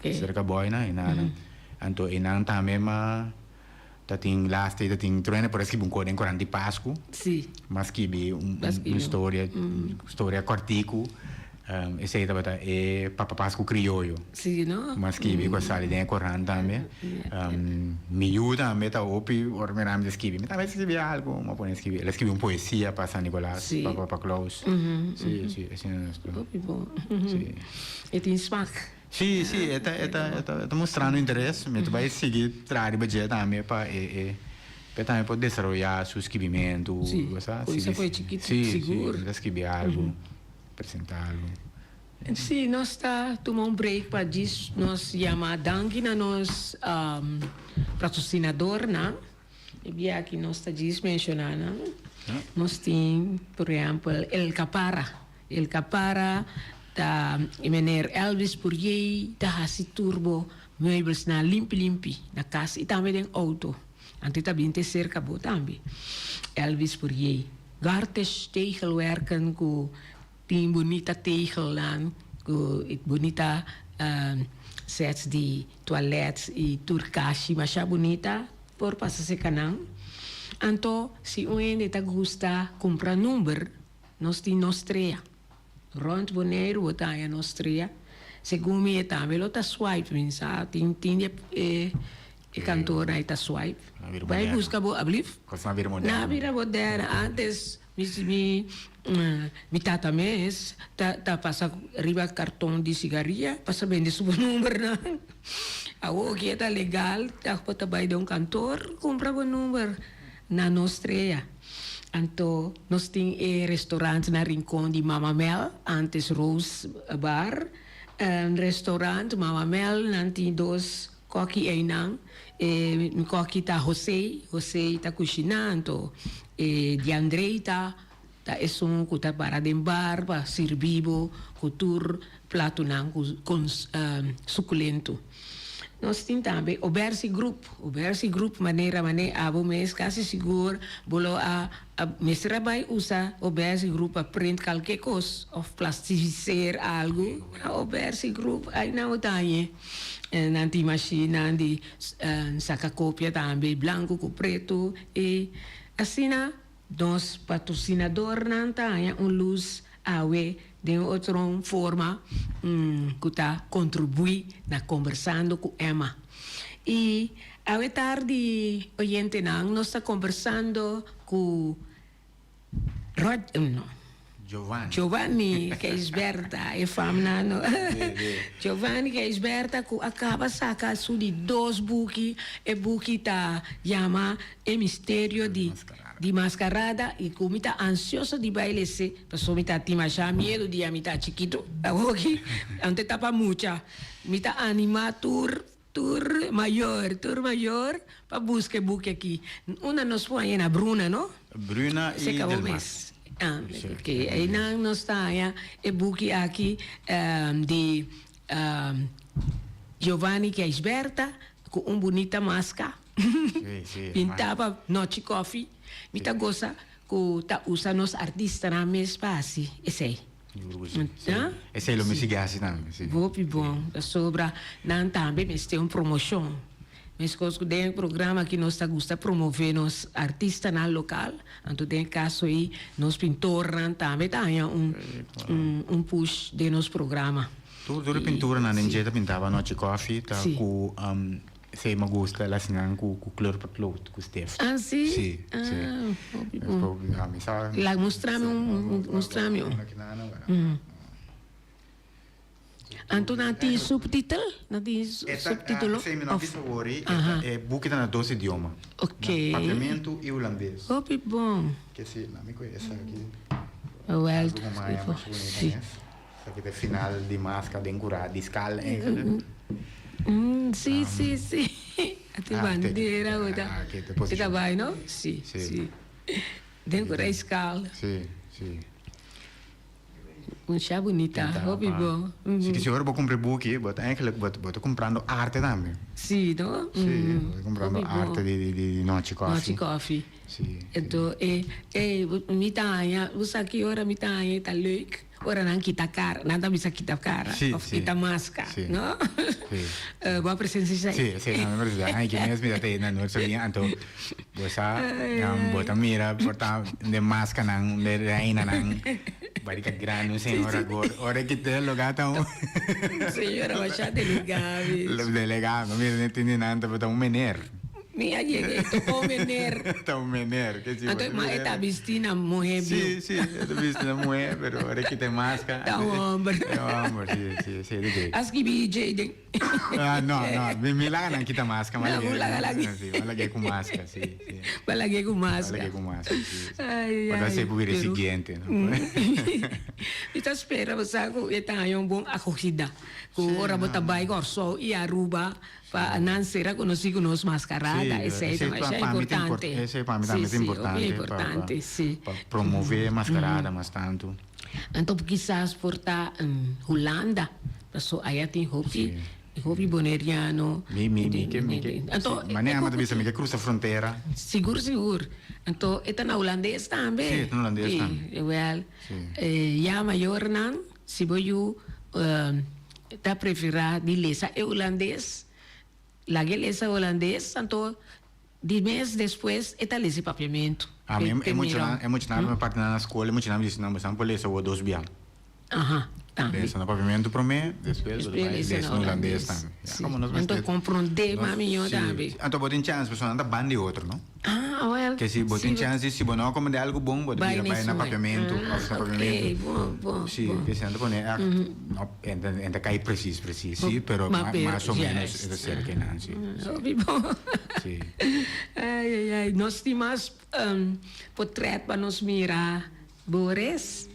B: Serka Boina einan. Anto einan tambe ma ta tin laatste ta tin truene por a skibi un kos den Korant di Pasku. Ma skibi un un storia storia kòrtiku. Esei tabata e Papa Pasku Krioyo.
A: Sí, no?
B: M'a skibi ku a sali den e korant tambe. Mi yu tambe ta hopi ora mi rami ta skibi. Mi tambe ta skibi algu, m'a pone skibi. El a skibi un poesia pa San Nicolas,
A: Sí.
B: pa Papa Claus. Sí, sí, asina nos ta.
A: Hopi bon.
B: Sí.
A: E tin smak.
B: Sí, sí, e ta, e ta, e ta, e ta mustrando interes. Mi ta bai sigui traha riba dje tambe pa e, e, pa e tambe por desaroyá su skibimentu,
A: Sí,
B: bo sa.
A: kuminsa for e chikitu,
B: Sí,
A: sigur.
B: sí, e ta skibi algu. Presenta algo.
A: Sí, nos ta tuma un break pa djis nos yama danki na nos patrocinadornan. E bia aki nos ta djis menciona nan. Nos tin, por ehempel, El Capara. El Capara ta. Ta meneer Elvis Pourier ta hasi tur bo meubels na limpi limpi na kas i tambe den outo. Anto e ta bin te serka bo tambe. Elvis Pourier. Gartesh tegelwerken ku tin bunita tegelnan ku bunita sets di toilet i tur kashi masha bunita por pasa serka nan. Anto si un hende ta gusta kumpra number nos tin nos trea. Rond Boneiru bo ta haña nos tria. Segun mi e tambe lo ta swipe mi sa tin tin di e e kantoornan e ta swipe. Bai buska bo ablief. Na bira moderno. Antes mi mi mi tata mes ta ta pasa riba karton di sigaria pasa bende su numbernan. Awor ki e ta legal ta bo ta bai den un kantoor kumpra bo number na nos tria. Anto nos tin e restaurant na Rincon di Mama Mel, antes Rose Bar. Restaurant Mama Mel, nan tin dos koki einan. E koki ta Jose, Jose ta kushiná, anto e Diandrey ta ta esun ku ta para den bar pa sirbi bo ku tur platonan ku sukulento. Nos tin tambe Obersi Group. Obersi Group manera mane abo mes casi sigur bo lo a mester a bay usa Obersi Group pa print kalke kos of plastificeer algu. Obersi Group ay nan bo ta hañ'e. Nan tin mashinnan di saka kopia tambe blanco ku pretu y asina. Nos patrosinadornan ta haña un lus awe den otro forma ku ta kontribuí na Kombersando ku Emma. I awe tardi oyentenan nos ta kombersando ku Rod, no,
B: Giovanni.
A: Giovanni Gijsbertha, e famnan no. Giovanni Gijsbertha ku a kaba saka su di dos buki, e buki ta yama E Misterio di di Maskarada i ku mi ta ansioso di bai lese pasobra mi ta tin masha miedu dia mi ta chikitu awoki anto e ta pa mucha mi ta anima tur tur mayor tur mayor pa buska e buki aki unda nos por haña na Bruna no?
B: Bruna i Del Mar.
A: Ah ok einan nos ta haña e buki aki di Giovanni Gijsbertha ku un bunita maska pintá pa Nochi Koffie. Mi ta gosa ku ta usa nos artistanan mes pa hasi esei.
B: Esei lo mi sigui hasi tambe.
A: Hopi bon, pasobra nan tambe mester un promoshon. Meskos ku den e programa aki nos ta gusta promové nos artistanan lokal, anto den e kaso ei nos pintornan tambe ta haña un un push den nos programa.
B: Tur tur e pinturanan den dje ta pintaba Nochi Koffie ta ku esei mi gusta el hasi nan ku kleur potlood ku stift.
A: Ah si?
B: Si si.
A: Ah hopi bon. La mustrami un mustrami un. Anto nan tin subtitel? Nan tin subtitulo?
B: Esei mi no a bisa wori, e buki ta na dos idioma.
A: Ok.
B: Na papiamentu i hulandes.
A: Hopi bon.
B: Ke si, laat mi koe esaki.
A: Wel,
B: Algu ku maya masha bunita mes. Esaki ta e final di maska den kura di skal eigenlijk.
A: Si, si, si. A tin bandera ku ta. E ta bai no? Si, si. Den kura di skal.
B: Si, si.
A: Mucha bunita, hopi bo.
B: Si ki si ora bo kumpra e buki, bo ta eigenlijk bo ta kumprando arte tambe.
A: Si, no?
B: Si, bo ta kumprando arte di di Nochi Koffie.
A: Nochi Koffie.
B: Si.
A: Enton e e mi ta haña, bo sa ki ora mi ta haña e ta leuk? Ora nan kita kara, nan ta bisa kita kara of kita maska, no? Bo a presensia esei?
B: Si, si, mi a presensia. Ai, ki mes mi ta tei na Noord Sabina, anto bo sa bo ta mira por ta den maskanan, den reinanan. Barika grandi un señora gordo. Ora ki te loga ta un.
A: Señora masha delegado.
B: Delegado, mira ne tindi nan ta un meneer.
A: Mi a yega e tocó un meneer.
B: Ta un meneer. Ke si
A: Anto ma e ta bisti na muhe biu.
B: Si, si, e ta bisti na muhe, pero ora ki te maska.
A: Ta un homber.
B: Ta un homber, si, si, si, di gei.
A: A skibi J den.
B: Ah, no, no, mi, mi laga nan kita maska, ma
A: No, laga lagi.
B: Sí, ma lag'é ku maska, sí, sí.
A: Ma lag'é ku maska.
B: Ma lag'é ku maska, sí, sí.
A: Ai,
B: Por
A: ai.
B: ta por bira
A: Pero-
B: siguiente, no?
A: Mi ta spera bo sa ku e ta haña un bon akogida. Ku ora bo ta bai Kòrsou i Aruba pa nan sera konosí ku nos maskarada.
B: Sí,
A: Esei ta
B: esei
A: masha
B: pa mi ta impor-
A: importante.
B: esei pa mi tambe
A: Sí,
B: ta
A: sí,
B: importante,
A: hopi
B: pa- pa-
A: importante, sí.
B: pa promové maskarada mas tantu.
A: Anto kisas por ta Hulanda, paso aya tin hopi hopi boneriano.
B: Mi mi mi ke mi ke
A: Anto
B: mane ama ta bisa mi ke crusa frontera.
A: Sigur sigur. Anto e ta na hulandes tambe.
B: Si e ta na hulandes tambe.
A: Wel ya mayornan si bo yu ta prefera di lesa e hulandes Laga e lesa holandes, anto di mes despues e ta lesa e papiamentu.
B: Ami e muchanan e muchanan mi parti nan na skol e muchanan mi disi nan bosan por lesa wou dos bia.
A: Aha, tambe.
B: Lesa na papiamentu prome, despues bo ta bai lesa na holandes tambe.
A: Si, anto komprondé mas mihó tambe.
B: Anto bo tin chans pasobra nan ta ban di otro no.
A: Ah, wel.
B: Ke si bo tin chans di si bo no a komprendé algu bon bo ta bira bai na papiamentu òf na papiamentu.
A: Ok, bon, bon.
B: Si, ke si nan ta pone ègt no en ta kai presis presis si, pero mas o ménos e ta serka einan si.
A: Hopi bon.
B: Si.
A: Ai ai ai, nos tin mas potrèt pa nos mira, Boris.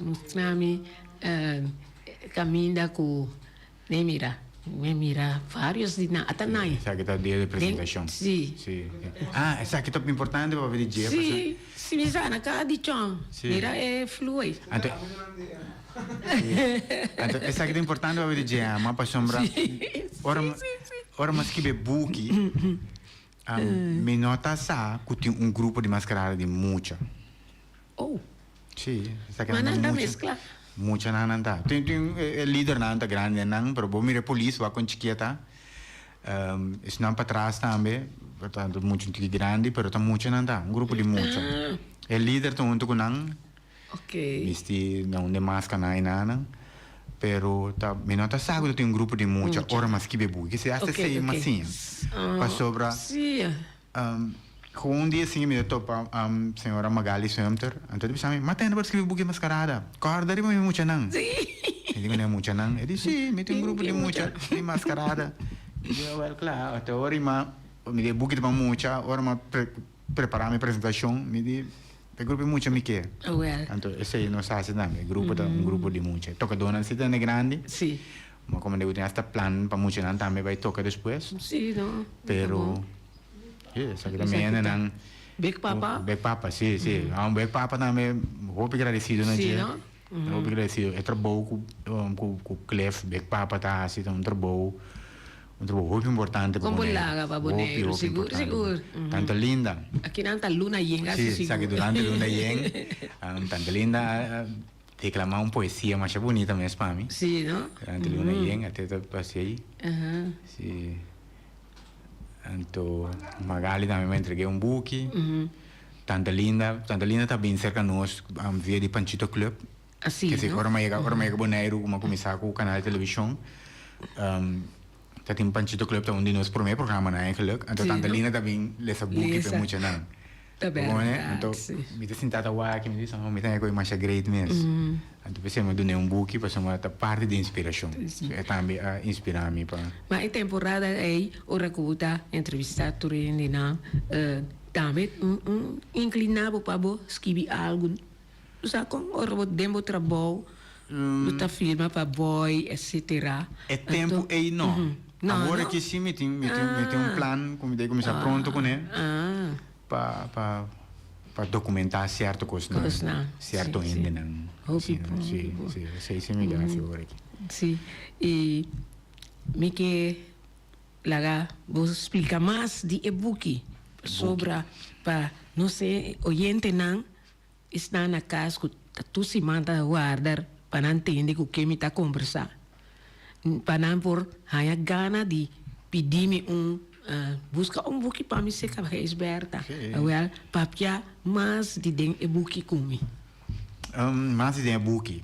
A: Mustra mi kaminda ku. Mi mira, mi mira varios di nan, ata nan.
B: Esaki ta dia di presentacion.
A: Si.
B: Si. Ah, esaki ta importante pa papia di dje.
A: Si, si mi sa na cada di chon.
B: Si.
A: Mira e flu ei.
B: Anto, anto esaki ta importante pa papia di dje, ama, pasobra ora mi, ora mi a skibi e buki, mi no ta sa cu tin un grupo di mascarada di mucha.
A: Oh.
B: Sí, esaki
A: nan
B: ta
A: ta
B: mucha.
A: mezcla.
B: Mucha nan nan ta. Tin tin e lidernan ta grandi nan, pero bo mira e polis wak con chikieta. Esnan patras tambe, tanto mucha un tiki grandi, pero ta mucha nan ta, un grupo di mucha. E lider ta hunto cu nan.
A: Ok.
B: Bisti na un de masca nan y nan, pero ta mi no ta sa cu ta tin un grupo di mucha ora mas kibe buki. Kese hasta esey mas siña. Pasobra.
A: Sí.
B: Gewoon un dia sin mi ta topa señora Magali Sumter, anto e ta bisa mi, Ma tende por scribi buki mascarada, corda riba mi muchanan. Mi di ku ne muchanan? E di, Si, mi tin un grupo di mucha di mascarada. Mi di, Wel kla, ata ora i ma, mi di e buki ta pa mucha, ora mi a prepara mi presentacion, mi di, e grupo di mucha mi ke. Anto esei nos hasi tambe, e grupo ta un grupo di mucha. E tocadornan si tende grandi. Ma como debe tin hasta plan pa muchanan tambe bay toca despues.
A: Sí, no.
B: Pero, sí, esaki ta mi hendenan.
A: Big Papa.
B: Big Papa, sí, sí. Mm. Big Papa tambe, hopi agradecido na
A: Sí, no?
B: Mm. Hopi agradecido. E trabou cu, cu, cu Cliff, Big Papa ta haci, ta un trabou, un trabou hopi importante pa
A: Bonaire. Con bo laga pa Bonaire,
B: hopi, hopi
A: sigur,
B: importante.
A: sigur.
B: Mm. Tante Linda.
A: Aki nan ta luna yen,
B: sí, sigur. Sí, durante luna yen. Tante Linda Declama un poesia masha bunita mes pa mi.
A: Sí, no?
B: Durante luna yen, a te ta pasa ei. Sí. Anto Magali tambe mi a entreg'é un buki. Tanta Linda, Tanta Linda ta bin serka nos via di Panchito Club.
A: Así,
B: Kese
A: no?
B: ora mi a yega, ora mi a yega Boneiru, mi a kuminsá ku kanal di televishon. Ta tin Panchito Club ta un di nos promé programanan eigenlijk. Anto
A: Sí,
B: Tanta
A: no?
B: Linda ta bin lesa buki pa e
A: Lesa.
B: muchanan.
A: Ta
B: Bo kono?
A: bèrdat,
B: Anto
A: sí.
B: mi ta sintá ta wak i mi di mi ta haña koe masha great mes. Anto p'esei mi a dun'é un buki pasobra ta parti di inspirashon.
A: Sí.
B: E tambe a inspirá mi pa.
A: Ma e temporada ei ora ku bo ta entrevistá tur hendenan tambe un inkliná bo pa bo skibi algu. Bo sa kon ora bo den bo trabou bo ta firma pa boy etcetera.
B: E tempu ei no. Awor aki si mi tin mi tin mi tin un plan ku mi ta kuminsá pronto kuné pa pa pa dokumentá sierto kosnan, sierto hendenan.
A: Hopi bon.
B: Si si esei si mi ta hasi awor aki.
A: Si i mi ke Laga bo splika mas di e buki pasobra pa nos e oyentenan esnan na kas ku ta tur siman ta warda pa nan tende ku ke mi ta kombersá pa nan por haña gana di pidi mi un buska un buki pa mi seka Gijsberta awel papia mas di den e buki ku mi.
B: Mas di den e buki.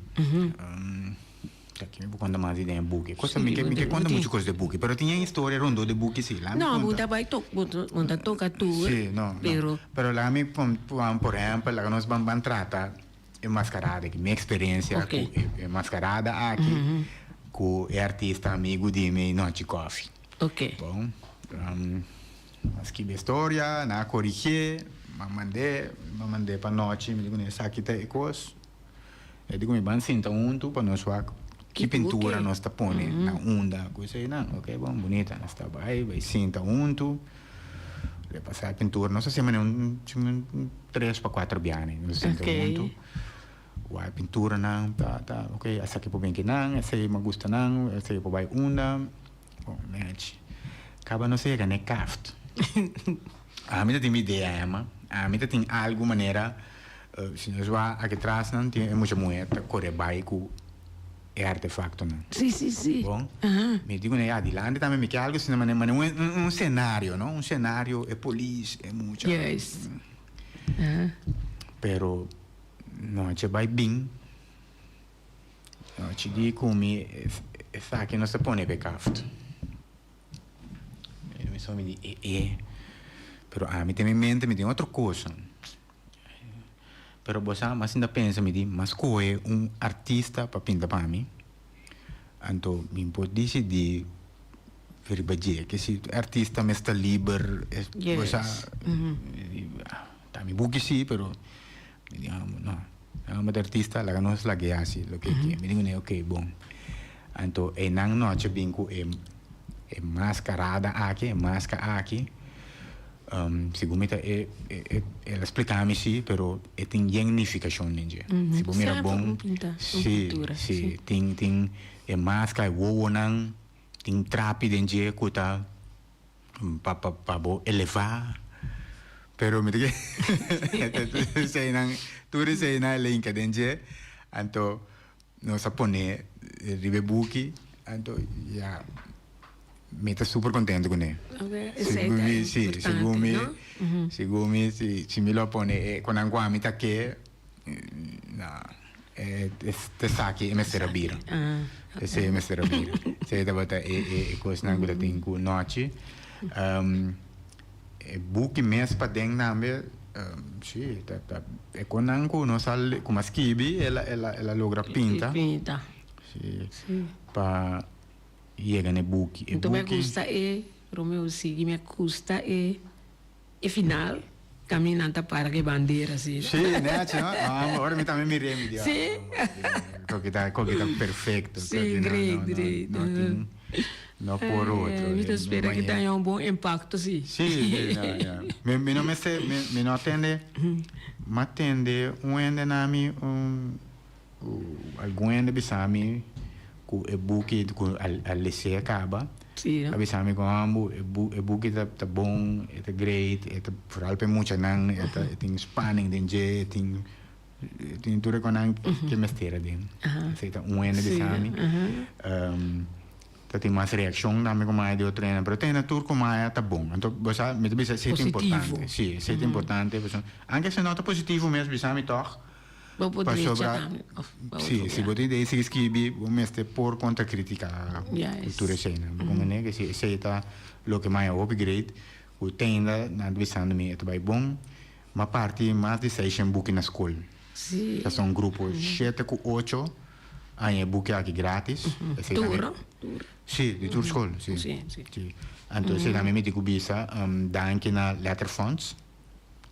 B: Aki mi por konta mas di den e buki. Cosa mi ke mi ke konta muchu kos di e buki, pero tin e historia rondó di e buki si. Laga mi
A: No, bo
B: konta.
A: ta bai tok, bo ta toka tur,
B: Sí, no, no.
A: pero.
B: Pero laga mi pon por ehèmpel, laga nos ban ban trata e maskarada aki, mi eksperensia
A: Ok.
B: ku e e maskarada aki ku e artista amigu di mi Nochi Kòfi.
A: Ok.
B: Bon, a skibi e storia, nan a korigié, m'a mand'é, m'a mand'é pa Nochi, mi di kuné esaki ta e kos. E di ku mi ban sinta huntu pa nos wak ki pintura nos ta pone na unda ku eseinan. Ok bon bunita nos ta bai bai sinta huntu. Repasá e pintura. Nos a hasi manera un un tres pa kuater biaha nos a sinta huntu. Wak e pinturanan ta ta ok esaki por bin kinan, esei mi a gusta nan, esei por bai unda. Bon, nèchi. Kaba nos a yega na e kaft. Ami ta tin mi idea, Emma. Ami ta tin algu manera, si nos wak aki tras nan tin e mucha muhé ta kore bai ku e artefaktonan.
A: Sí, sí, sí.
B: Bon, mi di ku nan, ya, dilanti tambe mi ke algu asina manera, manera un un senario, no? Un senario, e polis, e mucha.
A: Juist.
B: Pero nochi a bai bin, nochi di ku mi esaki nos ta pone pa e kaft. Mi so mi di e e, pero ami den mi mente mi tin otro cosa. Pero bo sa mas sinta pensa mi di mas kohe un artista pa pinta pa mi, anto mi por disidí riba dje ke si e artista mes ta liber, bo sa, ta mi buki si pero mi di no, amo ta artista laga nos lag'e hasi loke e ke. Mi di kuné ok bon. Anto einan nochi bin ku e e maskarada aki, e maska aki, segun mi ta e el a splika mi si, pero e tin yen nifikashon den dje. Si bo mira bon, si, si, tin tin e maska, e wowonan, tin trapi den dje ku ta pa pa pa bo elevá, pero mi ta kere tur eseinan, tur eseinan el a hinka den dje, anto Nos a pone riba e buki, anto ya mi ta super contento cune.
A: Segun mi,
B: si, segun mi, segun mi, si, si mi lo a pone e cu nan cu ami ta ke, no, e esaki e mester a bira. Esey e mester a bira. Esey tabata e e cosnan cu ta tin cu nochi. E buki mes paden tambe, si, ta ta e konan ku nos a ku m'a skibi el a el a el a logra pinta.
A: Pinta.
B: Si. Si. Pa yega na e buki. E
A: buki. Mi a gusta e, Romeo sigui, mi a gusta e e final kaminda nan ta para ku e bandera asina.
B: Si, nechi no? Ora mi tambe mir'é mi di.
A: Si.
B: Koki ta koki ta perfecto.
A: Si, great, great.
B: No tin. No por otro.
A: Mi ta spera ki ta haña un bon impacto si.
B: Si, si, no, ya. Mi, mi no mester, mi, mi no a tende, m'a tende un hende na mi, un, algun hende bisa mi ku e buki ku a, a les'é kaba.
A: Si, no?
B: A bisa mi ku ambu e bu, e buki ta, ta bon, e ta great, e ta, vooral pa e muchanan, e ta, e tin spanning den dje, e tin. Tin tur e konan ke mester aden. Esei ta un hende bisa mi. Ta tin mas reakshon tambe ku maya di otro hende, pero te hende tur ku maya ta bon. Anto bo sa, mi ta bisa esei ta importante. Si, esei ta importante pasobra anke si no ta positivo mes bisa mi tòg.
A: Bo por drecha tambe òf bo
B: Si, si bo tin idea sigui skibi bo mester por kontra kritika ku tur eseinan. Bo komprende ke si esei ta loke maya hopi great ku te hende nan ta bisando mi e ta bai bon. M'a parti mas di seishen buki na skol.
A: Sí.
B: Ta son grupo shete ku ocho aña e buki aki gratis.
A: Esei tambe. Tur? Tur.
B: Sí, di tur skol, sí.
A: Sí, sí.
B: Sí. Anto esei tambe mi tin ku bisa danki na Letterfonds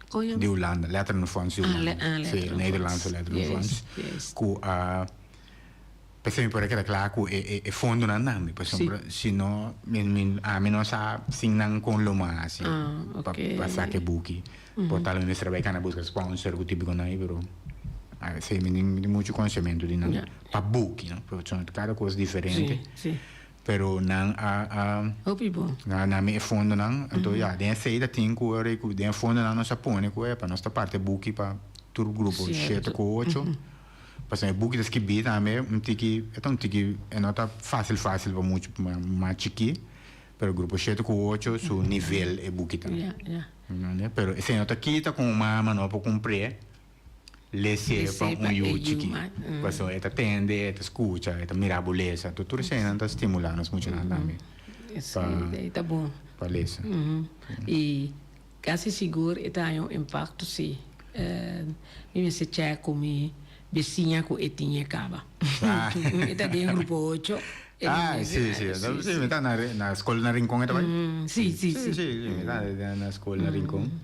A: Kon yama?
B: di Hulanda, Letterenfonds di Hulanda.
A: Ah,
B: Sí,
A: Letterenfonds.
B: Nederlandse Letterenfonds.
A: Yes, yes.
B: Ku a P'esei mi por a keda kla ku e e fondonan nan mi, pasobra si no mi mi ami no sa sin nan kon lo mi a hasi pa pa saka e buki. Por tal mi mester a bai kana buska sponsor ku tipiko nan ei, pero esei mi tin mi tin muchu konosementu di nan pa buki no, pasobra kada kos diferente, pero nan a a nan a dami e fondonan, anto ya den esei ta tin ku ora ku den e fondonan nos a pone ku epa nos ta parti e buki pa tur grupo shete ku ocho. Pasobra e buki ta skibí tambe un tiki, e ta un tiki, e no ta fásil fásil pa mucha mas chikí, pero grupo shete ku ocho su nivel e buki ta. Entende? Pero esei no ta kita ku un mama no por kumpr'é les'é pa un yu chikí. Pasobra e ta tende, e ta skucha, e ta mira bo lesa. Tur tur eseinan ta stimulá nos muchanan tambe pa lesa.
A: I Casi sigur e ta haña un impacto si. Mi mester check cu mi beciña cu e tin e caba. E ta den grupo ocho.
B: Ah, si, si. Si, mi ta na scol na Rincon e ta bay?
A: Si, si, si.
B: Si, si, mi ta na scol na Rincon.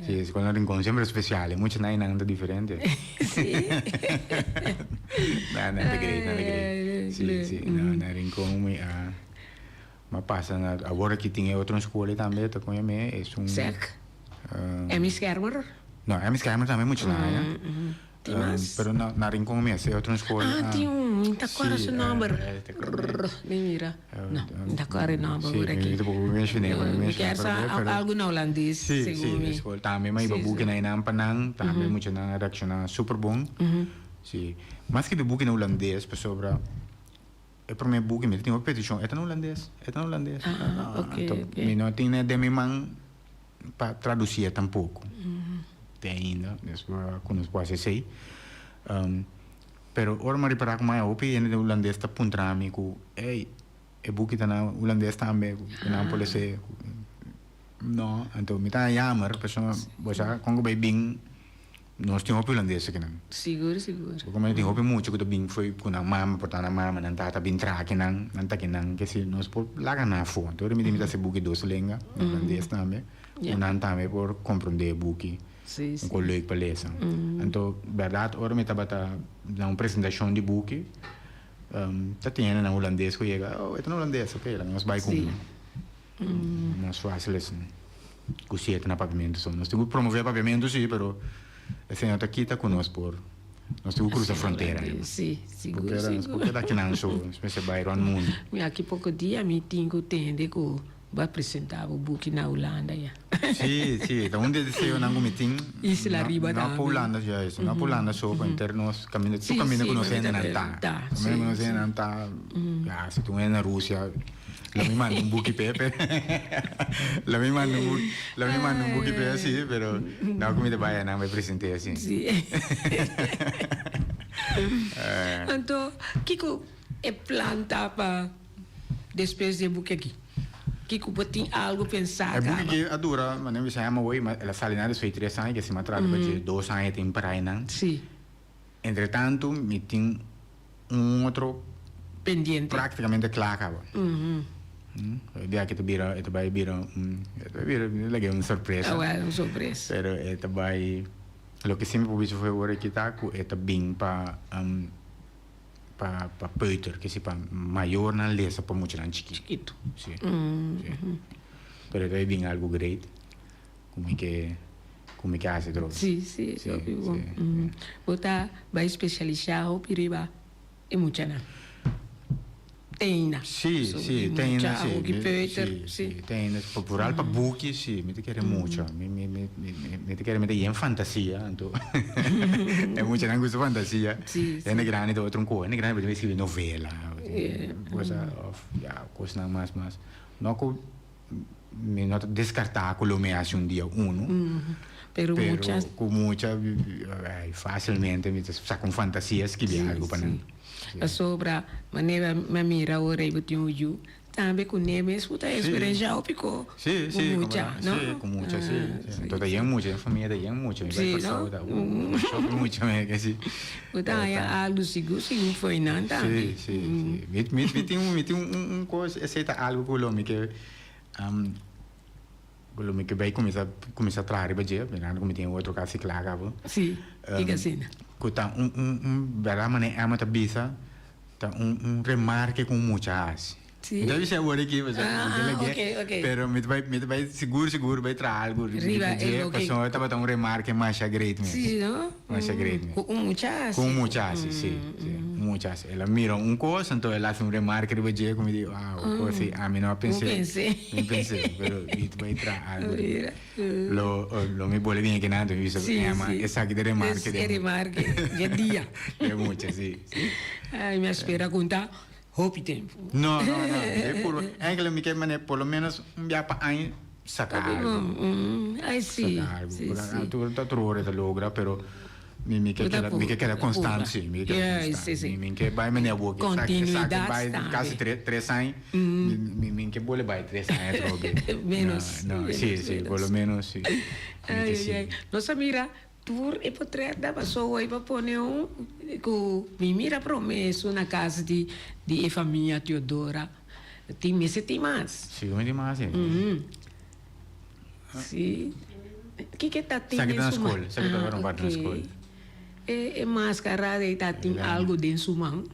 B: Si, scol na Rincon semper especial. E muchanan einan ta diferente.
A: Si.
B: Na, na ta great, na ta great. Si, si, na Rincon mi a. M'a pasa na awor aki tin e otro skol tambe ta kon yam'é esun.
A: Sek. Emmy Schermer?
B: No, Emmy Schermer tambe mucha nan aya.
A: Tin mas?
B: Pero na na Rincon mes e otro skol.
A: Ah, tin un, mi ta kòrda su nòmber. Mi mira. No, mi ta kòrda e nòmber awor aki.
B: Si, mi tampoko por menshoné, por
A: Mi kier sa algu na hulandes,
B: Si, si,
A: segun mi.
B: e skol tambe mi a hiba buki na einan pa nan, tambe muchanan a reakshoná super bon. Si, mas ke mi buki na hulandes pasobra E prome buki mi ta tin un peticion, e ta na hulandes, e ta na hulandes.
A: Ah, ok,
B: Anto
A: ok.
B: mi no tin den mi man pa traduci e tampoco. Te ainda, despues cu nos por haci esey. Pero ora mi a ripara cu mai hopi hende den hulandes ta puntra mi cu, ey, e buki ta na hulandes tambe, cu nan por lese. No, anto mi ta jammer, pasobra bo sa con cu bay bin. Nos tin hopi hulandes akinan.
A: Sigur, sigur.
B: Bo komo tin hopi mucha ku ta bin fo'i ku nan mama, por ta nan mama, nan tata bin traha akinan, nan ta akinan, ke si nos por laga nan afó. Anto ora mi di mi ta hasi buki dos lenga, na hulandes tambe, ku nan tambe por komprondé e buki, un kos leuk pa lesa. Anto bèrdat ora mi tabata na un presentashon di buki, ta tin hende na hulandes ku yega, oh e ta na hulandes, oke, laga nos bai ku Mas fácil es cu siete na papiamento so. Nos tin cu promove papiamento si, pero esey no ta kita cu nos por, nos tin cu cruza frontera.
A: Si, sigur, sigur.
B: Nos por keda akinan so, nos mester bay rond mundo.
A: Mi aki poco dia mi tin cu tende cu bo a presenta bo buki na Hulanda ya.
B: Si, si, ta un di e deseonan cu mi tin.
A: Isla riba
B: tambe. No pa Hulanda, juist, no pa Hulanda so, pa henter nos caminda, tur caminda cu nos hendenan ta. Caminda cu nos hendenan ta, ya, si tur hende na Rusia. Lo mi manda un buki p'e, pero lo mi manda un buki, lo mi manda un buki p'e si, pero no ku mi ta bai anan bai present'é asin.
A: Sí. Anto, kiko e plan ta pa despues di e buki aki? Kiko bo tin algu pensá
B: E
A: kaba?
B: buki aki a dura, manera mi bisa hèm awor, el a sali na despues di tres aña, ke si mi a trata pa dje dos aña tin parainan.
A: Sí.
B: Entre tanto mi tin un otro
A: Pendiente.
B: Prácticamente kla kaba. E dia aki ta bira, e ta bai bira un, e ta bai bira, mi ta lag'é un sorpresa.
A: Awel, un sorpresa.
B: Pero e ta bai, loke si mi por bisa for awor aki ta ku e ta bin pa, pa, pa peuter, ke si pa mayornan lesa pa muchanan chikito.
A: Chikito.
B: Si, si. Pero e ta bai bin algu great. Ku mi ke ku mi ke hasi droga.
A: Sí, sí,
B: Sí,
A: hopi bon.
B: sí,
A: Mm. Bo ta bai spesialisá hopi riba e muchanan. Teina.
B: Sí,
A: So,
B: sí,
A: e
B: teina,
A: mucha,
B: sí.
A: hopi
B: Mi,
A: peuter,
B: sí,
A: sí.
B: sí, teina. Pa vooral pa buki, sí, mi ta kere mucha. Mi, mi, mi, mi, mi, mi ta kere mi ta yen fantasia, anto e muchanan gusta fantasia.
A: Sí, sí.
B: Hende grandi ta otro un ko. Hende grandi por skibi novela,
A: Yeah.
B: cosa, of ya, kosnan mas, mas. No ku Mi no ta descarta cu lo mi haci un dia uno.
A: Pero
B: Pero cu mucha facilmente mi ta saca un fantasia scribi algo pa nan.
A: Pasobra manera mi a mira ora bo tin un yu, tambe cu ne mes bo ta experiencia hopi cu mucha, no?
B: Si, cu mucha, si. Anto ta yen mucha, den familia ta yen mucha. Mi bai Corsou ta hopi mucha mi ke si.
A: Bo ta haya algo sigur sigur fo'i nan tambe.
B: Si, si, si. Mi, mi, mi tin un, mi tin un, un cos, esey ta algo cu lo mi ke, cu lo mi ke bay cuminsa, cuminsa traha riba dje, mirando cu mi tin otro casi cla cabo.
A: Si, kico asina?
B: Cu ta un, un, un, berdad manera Emma ta bisa, ta un, un remarke cu un mucha haci.
A: Sí.
B: Mi ta bisa awor aki, pasobra
A: Ah,
B: mi ta
A: ah,
B: lag'é,
A: ok, ok.
B: pero mi ta bai, mi ta bai sigur, sigur bai traha algu riba
A: Riba e
B: dje,
A: loke.
B: pasobra tabata un remarke masha great mes.
A: Sí, no?
B: Masha great mes.
A: Ku un mucha
B: Ku un
A: hasi.
B: mucha hasi, sí, sí, un mucha hasi. El a mira un kos, anto el a hasi un remarke riba dje ku mi di, wow, un kos así, ami no a
A: Bo
B: pens'é.
A: pens'é.
B: Mi pens'é, pero mi ta bai traha algu riba.
A: Mira.
B: Lo, lo mi bole bien akinan, anto mi bisa,
A: Sí,
B: Emma,
A: sí.
B: esaki ta remarke
A: Es
B: den
A: e remarke dje dia.
B: Den mucha, sí, sí.
A: Ay, mi a spera ku ta Hopi tempu.
B: No, no, no. E puro, eigenlijk mi ke mane por lo menos un bia pa aña saca algo.
A: Ay si.
B: Saca algo.
A: Si, si.
B: Tur ta tur ora ta logra, pero mi mi ke keda mi ke keda constant si, mi ke keda constant.
A: Si, si.
B: Mi ke bai mane awor ke
A: Continuidad
B: bai
A: tambe.
B: casi tres aña. Mi mi ke bole bai tres aña atrobe.
A: Menos.
B: No, no, si, si, por lo menos si.
A: Ay, ay, ay. Nos a mira Tur e potret da paso hoy pa pone un cu mi mira prome esun na casa di di e famia Teodora tin mester tin mas.
B: Si mi tin mas si.
A: Si kiko ta tin
B: Sa ki
A: den
B: ta na
A: su man?
B: school sa ki ta word na school.
A: E e mascara ey ta tin algo den su man.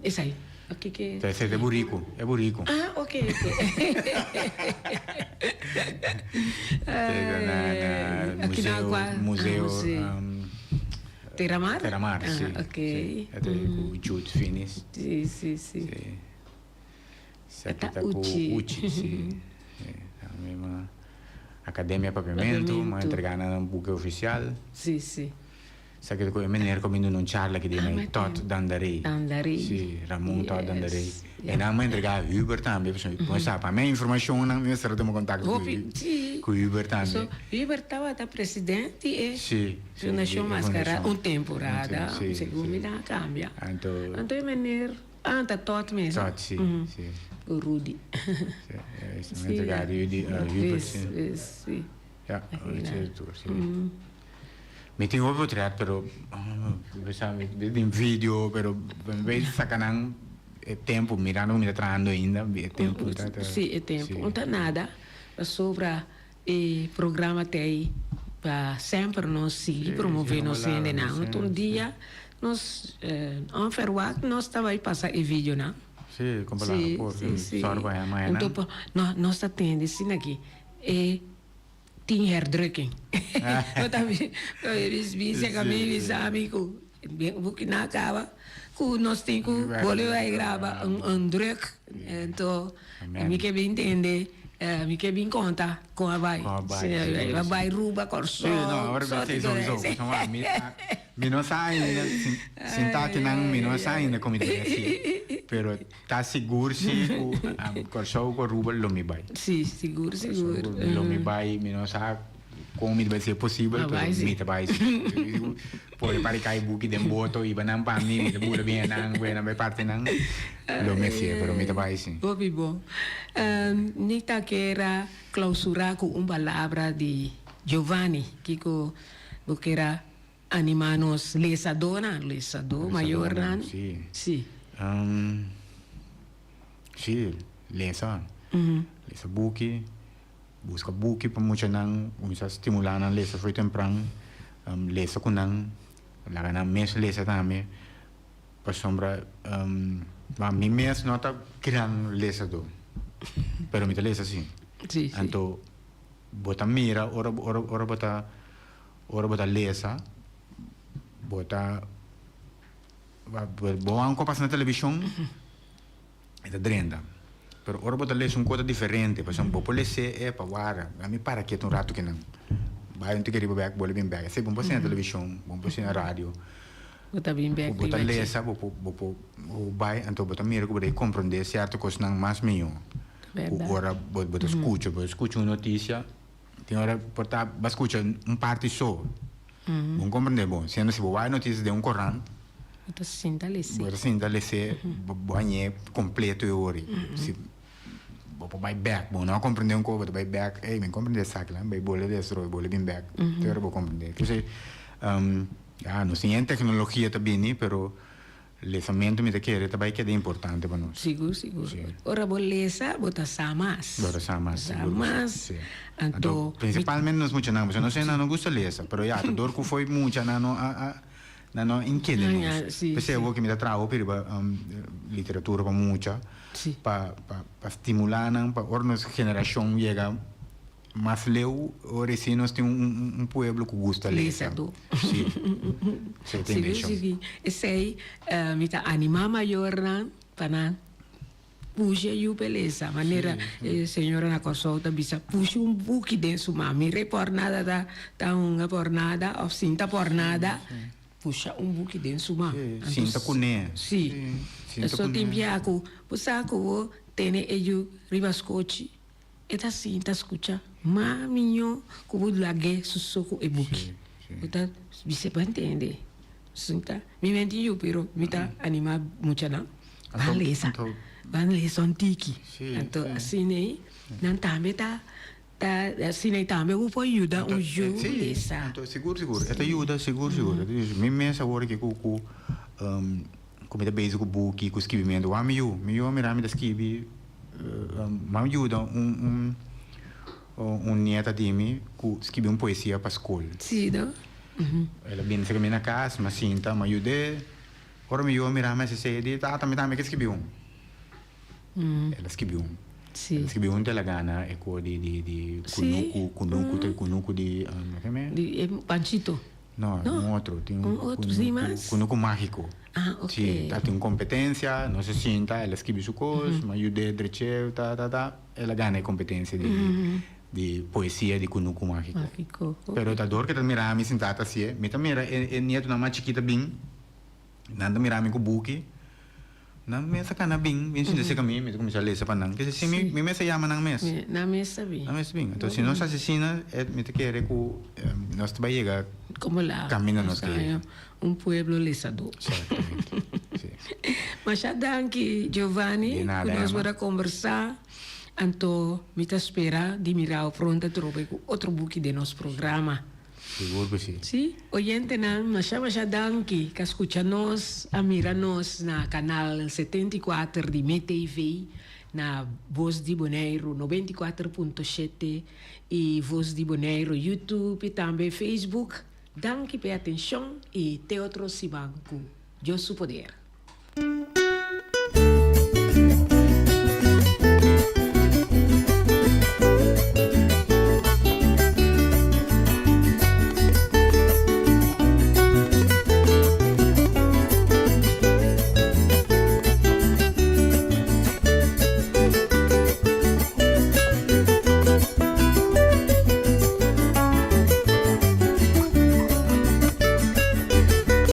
A: Esai. Kiko
B: Ta esei ta e buriku, e buriku.
A: Ah, ok, ok.
B: Esei ta na museo, museo
A: Terramar?
B: Terramar, si.
A: Ah, ok.
B: Si, e ta ku Jude Finis.
A: Si, si, si.
B: Si.
A: E ta
B: Esaki ta ku
A: Uchi.
B: Uchi, si. Tambe ma Academia Papiamentu, m'a entrega nan un buki ofisial.
A: Si, si.
B: Sa ke ku e meneer ku a bin duna un charla aki den ei, Todd Dandaré.
A: Dandaré.
B: Si, Ramon Todd Dandaré. E nan a entregá Hubert tambe, pasobra bo sa, pa mi informashonnan mi mester a tuma kontakto ku
A: Hopi, si.
B: ku Hubert tambe.
A: So, Hubert tabata president di e
B: Si, si, di
A: Fundashon
B: e
A: Mascara
B: fundashon.
A: un temporada,
B: Si,
A: segun
B: si.
A: mi nan a kambia.
B: Anto.
A: Anto e meneer, ah, ta Todd mes.
B: Todd, si, si.
A: Ku Rudy.
B: Si, e a entregá Hubert, si.
A: Si, si.
B: Ja, Richard tur, si. Mi tin hopi potret, pero mi tin video, pero mi bay saca nan e tempo, mirando cu mi ta trahando ainda, e tempo ta.
A: Si, e tempo. No ta nada, pasobra e programa ta ey pa semper nos sigui promove nos hendenan. Anto un dia nos onverwacht nos ta bay pasa e videonan.
B: Si, con palabra por, sorry pa mañana.
A: Anto nos ta tende asina aki. E tin herdrukking. Bo ta bisa ka mi bisa mi ku buki nan a kaba ku nos tin ku bolbe bai graba un druk. Anto mi ke bin tende, mi ke bin konta kon a bai. A bai Ruba, Kòrsou.
B: Mi no sa ainda, sinta akinan mi no sa ainda kon mi ta bai hasi, pero. Ta sigur si ku Kòrsou ku Aruba lo mi bai.
A: Si, sigur sigur.
B: Lo mi bai, mi no sa kon mi ta bai si e posibel, pero mi ta bai si. Por e pari kai buki den boto iba nan pa mi, mi ta bula bin enan, ku enan bai parti nan, lo mi hasié, pero mi ta bai si.
A: Hopi bon. Mi ta kera klausurá ku un palabra di Giovanni, kiko bo kera Anima nos lesadónan, lesadó mayornan.
B: Sí.
A: Sí.
B: Sí, lesa. Lesa buki, buska buki pa muchanan, kuminsá stimulá nan lesa for tempran, lesa ku nan, laga nan mes lesa tambe, pasobra mi mes no ta gran lesadó, pero mi ta lesa sí.
A: Sí, sí.
B: Anto bo ta mira ora ora ora bo ta. Ora bo ta lesa, bo ta bo wak un kos pasa na televishon, e ta drenta. Pero ora bo ta lesa un kos diferente, pasobra bo por les'é e pa wara, ami para ketu un ratu kinan, bai un tiki riba bek, bolbe bin bek. Esei bo no por siña na televishon, bo no por siña na radio.
A: Bo ta bin bek
B: Bo ta
A: riba dje.
B: lesa, bo por bo por bai, anto bo ta mira ku bo ta komprondé sierto kosnan mas mihó ku ora bo ta skucha. Bo ta skucha un notisia. Tin ora por ta bo a scucha un parti so. Bo no comprende bon. Siendo si bo wak noticias den un corant.
A: Bo ta sinta lese.
B: Bo ta sinta lese, bo hañ'é completo e ori. Si bo por bai bek, bo no a comprende un cos, bo ta bai bek, ey mi comprende esaki la, bai bole destroy, bole bin bek. Te ora bo comprende. Entonces, ya, nos tin e tecnologia ta bini, pero. Lesamentu mi ta kere ta bai keda importante pa nos.
A: Sigur, sigur.
B: Sí.
A: Ora bo lesa, bo ta sa mas.
B: Bo ta sa mas,
A: Sa
B: sigur ku
A: mas.
B: sí.
A: Anto,
B: Anto, principalmente nos muchanan, pasobra nos nan no gusta lesa, pero ya, ta dor ku fo'i mucha nan no a a nan no a inkende
A: Ah, ya,
B: nos.
A: sí,
B: P'esei
A: sí.
B: awor ku mi ta traha hopi riba literatura pa mucha,
A: Sí.
B: pa pa pa stimulá nan pa ora nos generashon yega Mas leu ora esei nos tin un pueblo ku gusta lesa.
A: Lesadó.
B: Sí. Esei ta
A: Sigur,
B: intenshon.
A: sigur. Esei mi ta animá mayornan pa nan pusha yu pa lesa. Manera e señora na Kòrsou ta bisa, pusha un buki den su man. Mira e pòrnada ta ta hunga pòrnada òf sinta pòrnada, pusha un buki den su man.
B: Sí, sinta kuné.
A: Sí.
B: Sinta
A: Eso
B: kuné.
A: tin bia ku bo sa ku bo tene e yu riba skochi. E ta sinta scucha ma miño cu bo lag'é su so cu e buki. Bo ta bis'é pa ntende. Sinta, mi menti yu pero mi ta anima muchanan ban lesa, ban lesa un tiki. Anto asina ei nan tambe ta ta asina ei tambe bo por yuda un yu lesa.
B: Anto sigur sigur e ta yuda sigur sigur. Mi mes awor aki cu cu cu mi ta bezig cu buki cu skibimento wak mi yu mi yu a mira mi ta skibi. M'a yuda un un nieta di mi ku skibi un poesia pa skol.
A: Sí, no?
B: El a bini serka mi na kas, m'a sinta, m'a yud'é. Ora mi yu a mira mi a sesei, e di, Tata, mi tambe ke skibi un. El a skibi un. El a skibi un te el a gana e ko di di di kunuku, kunuku, te kunuku di, keme?
A: Di e panchito.
B: No, un otro. Tin un
A: otro, sin mas?
B: Kunuku mágiko.
A: Ah, ok.
B: Si, ta tin un kompetensia, nos a sinta, el a skibi su kos, mi a yud'é drech'é, ta, ta, ta, el a gana e kompetensia di di poesia di Kunuku Mágiko.
A: Mágiko, ok.
B: Pero ta dor ke ta mira mi sintá ta hasié, mi ta mira e e nietonan mas chikit a bin, nan ta mira mi ku buki, nan mes a kana bin, bin sinta serka mi, mi ta kuminsá lesa pa nan. Kese si mi mi mes a yama nan mes.
A: Nan mes ta bin.
B: Nan mes ta bin. Entonces si nos hasi asina, mi ta kere ku nos ta bai yega
A: Komo la
B: kaminda nos ke yega.
A: Un pueblo lesadó.
B: Exactamente, si.
A: Masha danki Giovanni
B: Di nada,
A: ku nos
B: Emma.
A: por a kombersá. Anto mi ta spera di mirao pronto atrobe ku otro buki den nos programa.
B: Sigur ku si.
A: Si, oyentenan masha masha danki ku a skucha nos, a mira nos na kanal 74 di MeTV, na Voz di Boneiru 94.7 i Voz di Boneiru YouTube i tambe Facebook. Danki pa e atenshon i te otro siman ku Dios su poder.